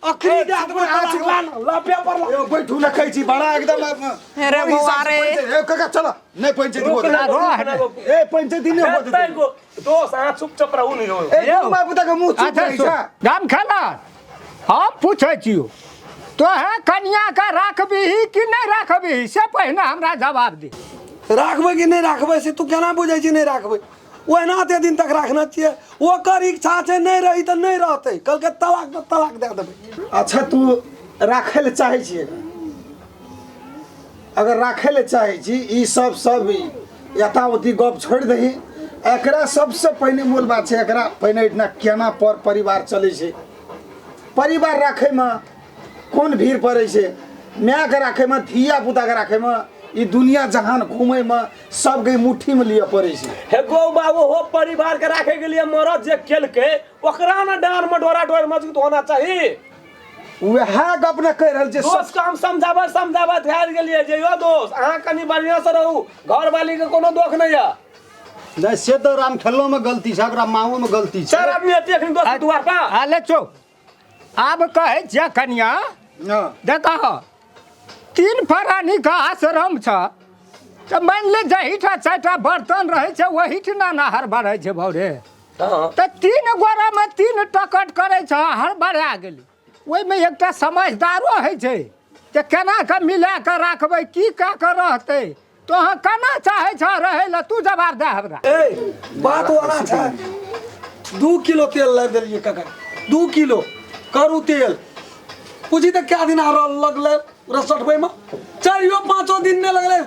अखनी दे देबै तलाक ला ने, ला पेपर ला यौ बैठू ने कहै छी बड़ा एकदम रे बौआ रे। ए काका चलो नहि पंचायती होत ए पंचायती नहि होत हेतै गो दोस्त अहाँ चुपचाप रहू नहि हो ए दुनू माय पुतोह के मुँह चुप अच्छा रहै सुन छै गाम खेला हम पूछै छियौ तोहे कनिया के राखबीही कि नहि राखबीही से पहिने हमरा जवाब दे राखबै कि नहि राखबै से तू केना बुझै छी नहि राखबै ओहिना एते दिन तक राखने छियै ओकर इच्छा छै नहि रही तऽ नहि रहतै कहलकै तलाक तऽ तलाक दए देबै अच्छा तू राखै लए चाहै छियै अगर राखै लए चाहै छी ई सब सब यथावती गप छोड़ि दही एकरा सबसँ पहिने मूल बात छै एकरा पहिने एहिठिना केना पर परिवार चलै छै परिवार राखैमे कोन भीड़ पड़ै छै मायके राखैमे धिया पुताके राखैमे ई दुनिया जहान घूमैमे सबके मुट्ठीमे लिअ पड़ै छै हे गौ बाबू हो परिवार के राखे के लिए मरद जे केलकै ओकरा ने डांड में डोरा डोर मजबूत होना चाहिए वएह गप ने कहि रहल छै दोस्त के हम समझाबत समझाबत हारि गेलियै जे यौ दोस्त अहाँ कनि बढ़िआँ से रहू घरवाली के कोनो दोख नहि यऽ नहि से तऽ राम खेलौमे गलती छै ओकरा माओमे गलती छै चारि आदमी एते एखन दोस्त दुआर पर आ ले चुप आब कहै छियै कनिया हँ देखह तीन प्राणीके आश्रम छ तऽ मानि ले जाहिठाम चारिटा बर्तन रहै छै ओहिठिना ने हड़बड़ै छै भौरे हँ तऽ तीन गोरामे तीन टकट करै छ हड़बड़ा गेली ओहिमे एकटा समझदारो होइ छै जे केना कऽ मिला कऽ राखबै की कए कऽ रहतै तोहँ केना चाहै छह रहै लए तू जवाब दे हमरा ए बात ओना छै 2 किलो तेल लाबि देलियै काका 2 किलो करू तेल पूछी तऽ कए दिन आर लगलै रसटबैमे चारियो पाँचो दिन नहि लगलै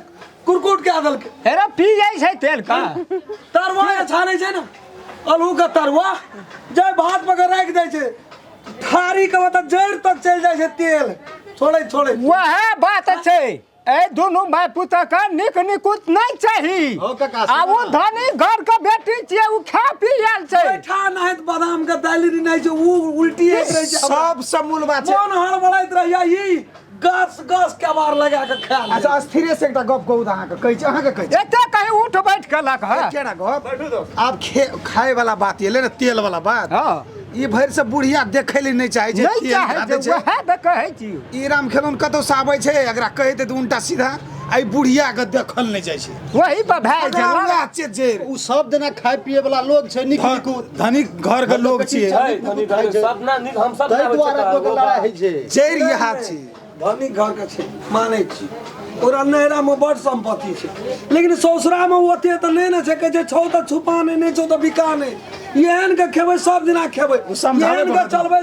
कुरकुट कए देलकै हेरे पी जाइ छै तेल का तरुआ जे छानै छै ने आलूके तरुआ जे भात पर राखि दै छै थारी के मतलब जड़ि तक चलि जाइ छै तेल छोड़ै छोड़ै वएह बात छै ए दुनू माय पुतह के नीक निकुत नहीं चाही हो काका, आ वो सुनू ना। धनी घर के बेटी छियै उ खा पी आयल छै बैठा नाहित बादाम के दालि नहि छै उ उल्टी होइत रहै छै सबसँ मूल बात छै मोन हड़बड़ाइत रहैया ई गस गस केबार लगा के खा ले अच्छा स्थिरे से एकटा गप कहू तऽ अहाँके कहै छी अहाँके कहै छी एते कहीं उठ बैठ केलक हँ केना गप आब खे खाय वाला बात एलै ने तेल वाला बात हँ ई भरि से बुढ़िया देखै लए नहि चाहै छै नहि तेल चाहै खा दै छै छै। वएह तऽ कहै छी ई राम खेलौन कतौ से आबै छै एकरा कहि देत उल्टा सीधा आ ई बुढ़िया के देखल नहि जाइ छै वही पर भए एकरा छै वएह छै जे ओ सब दिना खाय पिए वाला लोग छै नीक निकुत धनिक घर के लोग छियै छै धनी धनी सब ना नीक हम सब ताहि दुआरे लोक लड़ाइ होइ छै जड़ि इएह छै धनिक घरके छै मानै छी ओकरा नैहरामे बड़ सम्पत्ति छै लेकिन ससुरामे ओते तऽ नहि ने छै कहै छै छौ तऽ छुपा नहि नहि छौ तऽ बिका नहि एहन के खेबै सब दिना खेबै समझाबै एहन के पड़त। चलबै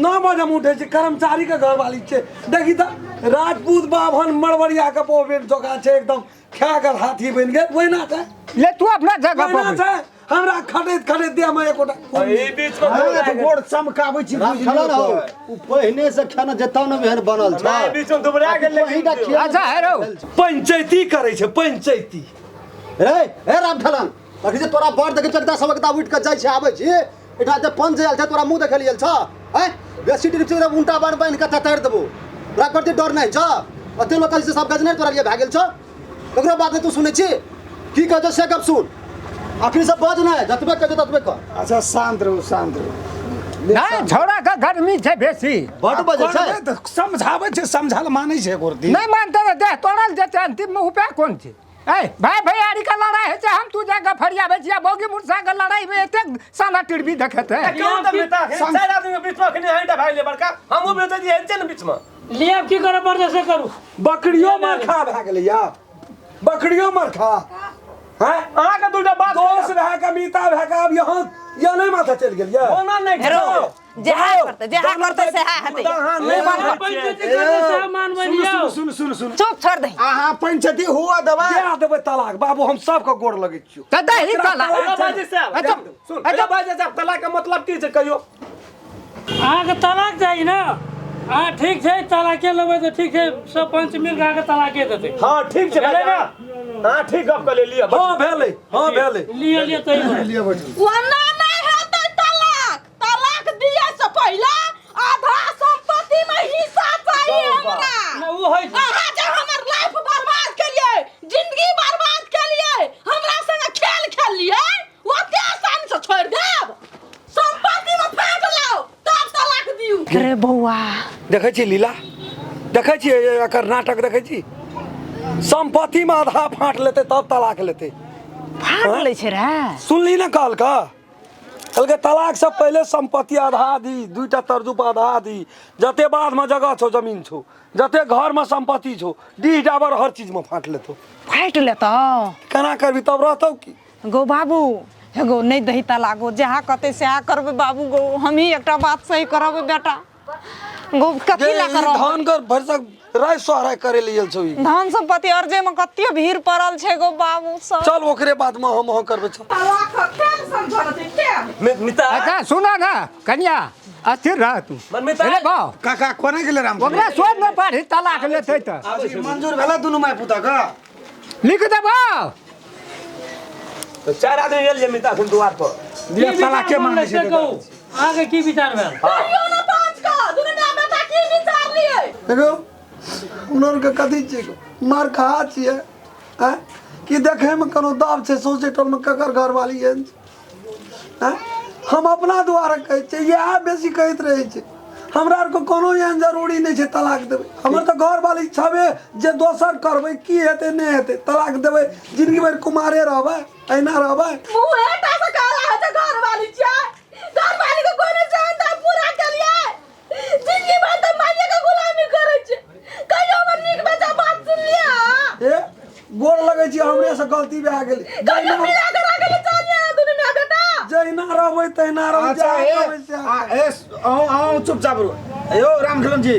9 बजे हम उठै छी कर्मचारीके घरवाली छै देखी तऽ राजपूत बाभन मड़वरिया के पोबेट जकाँ छै एकदम खा कऽ हाथी बनि गेल ओहिना छै ले तू अपना जगह ओहिना पर छै हमरा खटैत खटैत देह में एकोटा एहि बीच में हाँ, तऽ गोड़ चमकाबै छी राम बुझलियौ खेला ना हो तऽ। उ पहिने से खाना जतौ न एहन बनल छ नहि, बीच में दुबरा गेल लेकिन ओहिटा खिया अच्छा हे रौ पंचायती करै छै पंचायती रे हे राम ठलन अखन जे तोरा बड़ देखे चकता सब एकता उठि के जाइ छै आबै छी एठा जे पंच आयल छै तोरा मुँह देखल गेल छ हैं बेसी ट्रिप छै उल्टा बार बान्हि के ततारि देबो तोरा करते डर नहि छ अते लोक से सब गजने तोरा लिए भए गेल छ ककरो बात नहि तू सुनै छी की कहै छौ से गप सुन अखनी सब बज नहि जतबे कहै छौ ततबे कर अच्छा शान्त रहू शान्त रहू नहि छौड़ा के गर्मी छै बेसी बड बजै छै करबै तऽ समझाबै छै समझाल मानै छै एको रत्ती नहि मानते तऽ देह तोड़ल जेतै अंतिम में उपाय कोन छै ए भाई भैयारी के लड़ाई होइ छै हम तू जाके फरियाबै छियै बौगी मुर्सा के लड़ाई में एतेक साना टिड़बी देखेतै क्यों तऽ मिता चारि आदमी के बीच में अखनी अहीं टा भए गेलै बड़का हमहूँ बेचै छियै एहन छै ने बीच में लिअ आब की करऽ पड़तै से करू बकरियो मरखा भए गेलै या बकरियो मरखा हैं अहाँके दूटा बात दोस्त भए के मीता भए के आब यहाँ यहाँ नहीं माथा चलि गेल ये ओना नहि हेरो जेहा करतै जेहा करतै सेहा हेतै अहाँ नहि मानबै पंचायती करतै सएह मानबै लियौ सुन सुन सुन चुप छोड़ दही अहाँ पंचायती हुआ देबै दे देबै तलाक बाबू हम सबके गोड़ लगै छियौ तऽ दही तलाक हेलो भाईजी साहब अच्छा, सुन हेलो भाईजी साहब तलाक के मतलब की छै कहियो अहाँके तलाक चाही ने अहाँ ठीक छै तलाके लेबै तऽ ठीक छै सब पंच मिल कऽ अहाँके तलाके देतै हाँ ठीक छै भेलै ने हाँ ठीक गप कऽ लेलियै हाँ भेलै हाँ भेलै लिअ लिअ तै लिअ बैठू ओना नहि हेतै तलाक तलाक दिए से पहिले आधा संपत्ति में हिस्सा चाहिए हमरा नहि ओ होइ छै अहाँ जे हमर लाइफ बर्बाद केलिए जिंदगी बर्बाद केलिए हमरा संगे खेल खेललिए ओते आसानी से छोड़ देब संपत्ति में फाँक लाओ तब तलाक दियू अरे बौआ देखै छी लीला देखै छी एकर नाटक देखै छी सम्पत्तिमे आधा फाँट लेतै तब तलाक लेतै फाट लै छै रे सुनली ने कहलका कहलकै तलाक से पहिले सम्पत्ति आधा दी दुईटा तर्जू पर आधा दी जते बाधमे जगह छौ जमीन छौ जते घरमे सम्पत्ति छौ डीह डाबर हर चीजमे फाँट लेतौ फाटि लेतौ केना करबी तब रहतौ की गो बाबू हे गो नहि दही तलाक गो जहाँ कहतै सएह करबै बाबू गो हमही एकटा बात सही करबै बेटा गो कथी जे लए ई करब धान कर भरिसक राय सोहराय करे ले गेल छौ ई धन संपत्ति अर्जे में कते भीड़ पड़ल छै गो बाबू सब चल ओकरे बाद में हम अहाँ करबै चल तलाक खेल समझल छै खेल मिता अच्छा सुना ना कन्या अस्थिर रह तू मनमिता अरे बाप काका कोना गेलै राम ओकरा सोच में पढ़ी तलाक लेतै तऽ मंजूर भेला दुनू माय पुता का लिख देबो तो चारि आदमी गेल जे मिता अखन दुआर पर की दिया विचार तलाके बनलै मांगे से छै कहू अहाँके की विचार भेल कहियो ना पाँच का दुनू माय बेटा की विचार लिए देखो उनके कथी छियै मार कहा छियै आँय कि देखैमे कोनो दाब छै सौंसे टोलमे ककर घरवाली एहन छै आँय हम अपना दुआरे कहै छियै इएह बेसी कहैत रहै छै हमरा आरके कोनो एहन जरूरी नहि छै तलाक देबै हमर तऽ घरवाली छबे जे दोसर करबै की हेतै नहि हेतै तलाक देबै जिंदगी भरि कुमारे रहबै अहिना रहबै मुँहे टा से कहला है जे घरवाली छियै घरवाली के कोई नहीं जानता पूरा के लिए जिंदगी भर तऽ माइये के गुलामी करै छै कहियो हमर नीक बेजा बात सुनलियै ए गोर लगै छी हमरे से गलती भए गेलै कहियो मिला के राखै ले चाहलियै दुनू माय बेटा जहिना रहबै तहिना रहबै अच्छा जहाँ ए रहबै सएह आ, ए अहूँ अहूँ चुपचाप रहू यौ रामखिलन जी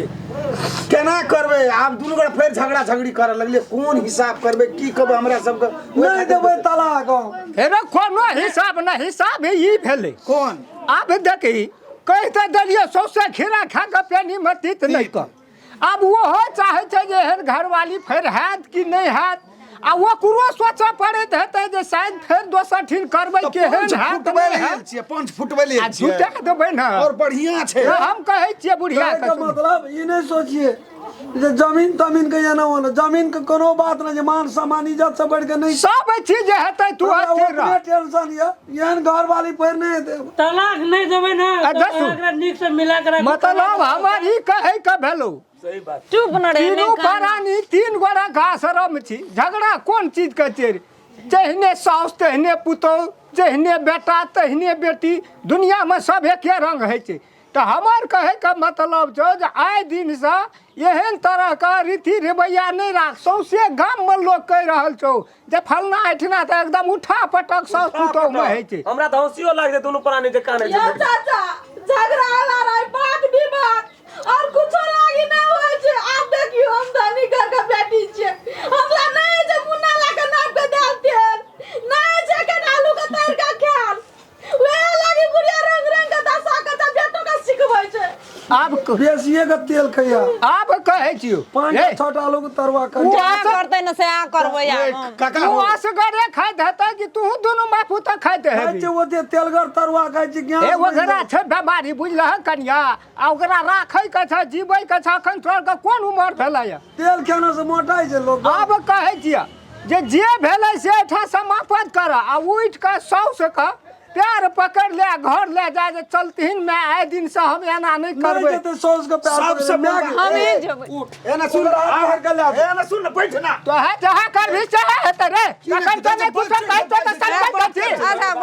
केना करबै आब दुनू गोटा फेर झगड़ा झगड़ी करऽ लगलियै कोन हिसाब करबै की कहबै हमरा सबके नहि देबै तलाक हम हेरो कोनो हिसाब नहि हिसाब ई भेलै कोन आब देखी कहि तऽ देलियै सौंसे खीरा खा कऽ पेनीमे तीत नहि कर आब ओहो चाहै छै जे एहन घरवाली फेर हैत कि नहि हैत आ ओकरो सोचऽ पड़ैत हेतै जे शायद फेर दोसर ठीन करबै तऽ केहन पंच हैत फुटबै नहि लेल हैत छियै पंच फुटबै लेल आ छियै झुटा देबै ने और बढ़िया छै हम कहै छियै बुढ़िया कहै के मतलब ई नहि सोचिए जे जमीन तमीन के एना ओना जमीन के कोनो बात नहि जे मान सम्मान इज्जत से बढ़ि के नहि सब चीज हेतै तू हमरा अस्थिर रह ओतने टेंशन यऽ एहन घरवाली फेर नहि हेतै तलाक नहि देबै ने आ तऽ दसू। एकरा नीक से मिला के राखू मतलब हमर ई कहै के भेलौ सही बात चुप न रे तीनू नहि कान। प्राणी तीन गोरा घासरम छी झगड़ा कोन चीज के छै जहिने साउस तहिने पुतोहु जहिने बेटा तहिने बेटी दुनियामे सब एके रंग होइ छै तऽ हमर कहैके मतलब छौ जे आइ दिनसँ एहन तरहके रीति रिवैया नहि राख सौंसे गाममे लोक कहि रहल छौ जे फलना एहिठिना तऽ एकदम उठा पटक साउस पुतोहुमे होइ छै हमरा तऽ हंसियो लागै छै दुनू प्राणी जे कानै यौ छै चाचा झगड़ा लड़ाई बात विवाद और कुछो लागी नहीं होय छै आब देखियो हम धनी घर के बेटी छियै हमरा नहीं छै मुन्ना ला के नाप के दाल तेल नहीं छै के आलू के तैर के खायल बेसिए के तेल खैया। आब कहै छियौ 5 रे, 6 टा आलू के तरुआ ओ कर। जहाँ करतै ने सएह करबै आब हम। काका तू हो। असगरे खाइत हेतै कि तू दुनू माय पुत खाइत खाइ हेबी? छै ओते तेलगर तरुआ खाइ छै ज्ञान। ए ओकरा छै बेमारी बुझलह कनिया, आ ओकरा राखै के छै, जीबै के छै। अखन तोहर के कोन उमर भेलै? तेल खेना से मोटाइ छै लोग। आब कहै छियै जे जे भेलै से एहिठाम समापन कर आ उठि कऽ साउस के पैर पकड़ ले आ घर ले जा जे चलथिन माय, आइ दिन से हम एना नहि नहि करबै। जेतै साउस के पैर सबसे पकड़े, माय के- हम ही जेबै। एना सुन, ओकरा हाथ पकड़ के ले आ। एना सुन, बैठ ना। तो है जहाँ करबी सएह हेतै रे। तखन तऽ नहि कुछो कहै तऽ संकल्प छी। अच्छा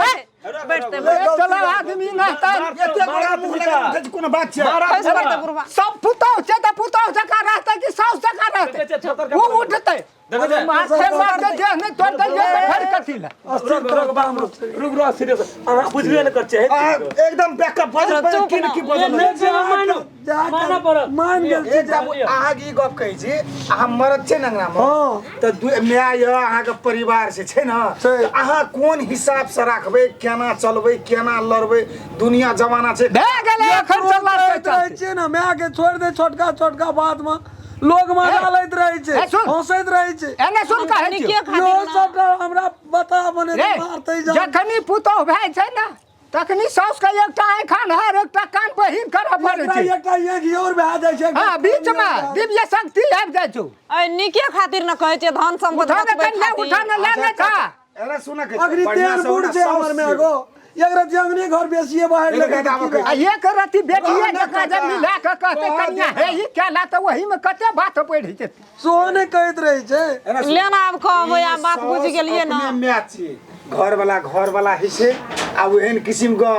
बैठते। चलो आदमी नहि तऽ एते बड़ा मुंह लगा उठै छै, कोनो बात छै? खसि पड़तै बुढ़बा। सब पुतहु छै तऽ पुतहु जकाँ रहतै कि साउस जकाँ रहतै? ओ उठतै माथे मारतै, देह नहि तोड़ि देलियै तऽ फेर कथी लए? अस्थिर तरह बाम छै। रुक रुक, सीरियस अहाँ बुझबे नहि कर छै। अहाँ एकदम बैकअप बजल चुप की ना। की बजल। नहि छै, हम मानू। जा मानऽ पड़त। मान गेल छी। एकटा अहाँके ई गप कहै छी, अहाँ मरद छै ने अंगनामे, हँ। तऽ माय यऽ, अहाँके परिवार से छै ने, छै। तऽ अहाँ कोन हिसाब से राखबै, केना चलबै, केना लड़बै? दुनिया जमाना छै। भए गेलै, एखन चलना रहैत रहै छियै ने, माय के छोड़ि दे, छोटका छोटका बात मे लोग मजा लैत रहै छै, ए, सुन। हंसैत रहै छै। एने सुन, कहै छियौ। नीके खातिर इहो ना। सबटा हमरा बता बने रे मारतै जान। जखनी पुतहु भए छै ने तखनी साउस के एकटा आँखि अन्हार, एकटा कान बहिर करऽ पड़ै एकटा छै। एकटा एक और भए जाइ छै। हँ, बीच मे दिव्य शक्ति आबि जाइ छौ। ऐ नीके खातिर ने कहै छियै, धन सम्पत्ति उठा ने बचबै कनिया, खातिर। उठा ने, ले ने छा। एना सुनऽ के अखनी बढ़िआँ तेल से बूढ़ ओना छै हमर साउस माय छियै। गो, एक रति अंगने घर बेसिए बाहर एक लगे। रति आबऽ आ एक रति बेटिए रहने जकाँ जे काका। मिला कऽ कहतै कहऽ कनिया दे। हे ई केला तऽ ओहिमे कते बात पढ़ि जेतै। सेहो नहि कहैत रहै छै। एना सुन। ले ना आब कहबै, आब बात ई बुझि साउस गेलियै ने। अपने माय छियै, घरवाला घरवाला होइ छै। आ ओहन किसिमके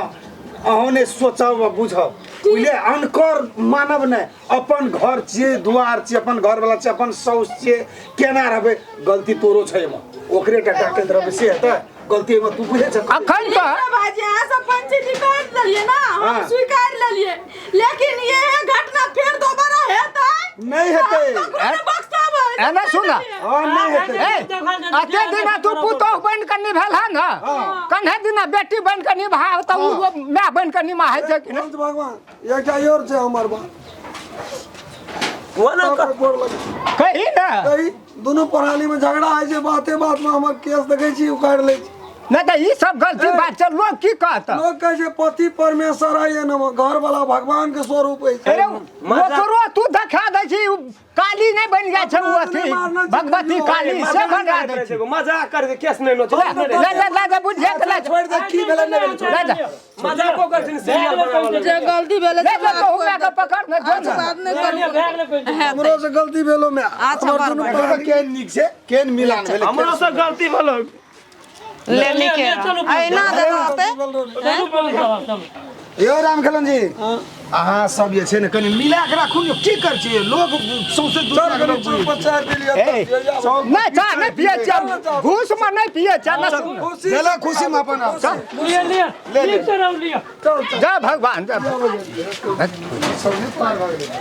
अहूँ नहि सोचब आ बुझब, बुझलियै? अनकर मानब नहि, अपन घर छियै, दुआर छियै, अपन घरवाला छियै, अपन साउस छियै, केना रहबै? गलती तोरो छै एहिमे, ओकरे टा डाँटैत रहबै से हेतै? गलती एहिमे तू बुझै छ। अखन तऽ भाजी, अहाँ सब पंचायती कर लेलियै ना, हम हाँ। स्वीकार लेलियै, लेकिन ये घटना फेर दोबारा हेतै नहि हेतै। हम ककरो नहि बख्शाबै। एना सुन। हँ, नहि हेतै। ए अते दिना तू पुतोहु बनि कऽ निभेल हन, कन्हे दिना बेटी बनि कऽ निभा तऽ ओ माय बनि कऽ निभाइ छै कि नहि? पंच भगवान, एकटा और छै हमर बात। वो ना सबके गोर लगै। कही ने। कही दुनू प्रणाली में झगड़ा होइ छै, बाते बात में हमर केस देखै छी उखाड़ि लै छी। नहि तऽ ई सब गलती बात छै, लोग की कहत? लोग कहै छै पति परमेश्वर है ने, घर वाला भगवान के स्वरूप अछि। अरे ओकरो तू देखा दै छी, उ काली नहि बनि जाइ छै, उ अथी भगवती काली से बना दै छै। मजाक कर दे, केस नहि नोचै। ले ले ले ले जा, बुझिए के ले जा। छोड़ि दे, की भेलै नहि भेलै, छोड़ि ले जा। मजाको कर छै, सीरियल बनावल। जे गलती भेलै ले जा, तो हमरा के पकड़ ने जो ने। बात नहि करू। भए गेलै पंचायती। दे। हमरो से गलती भेलो मैं। अच्छा, हमर बड़ दुनू बढ़िआँ। प्राणी- केहन नीक छै, केहन मिलान भेलै। हमरो से गलती भेलो। ले नीके चलू, ऐना दे रहतै। चलू पंच साहब, चलू। यौ रामखेलन जी, अहाँ सब जे छै ने कनि मिला के राखू ने, की कर छियै? लोग सौंसे चल दुनिया के कनि लोग चुप बुझै छै। चाय पी लिअ। ए, नहि चाह नहि पियै छियै, घूस मे नहि पियै छियै ने। सुन। खुशी लेला खुशी में अपन आब। लिअ लिअ, नीक से रहू, लिअ। चल चल। जय भगवान, जय भगवान। सब नहि पार भऽ गेलै।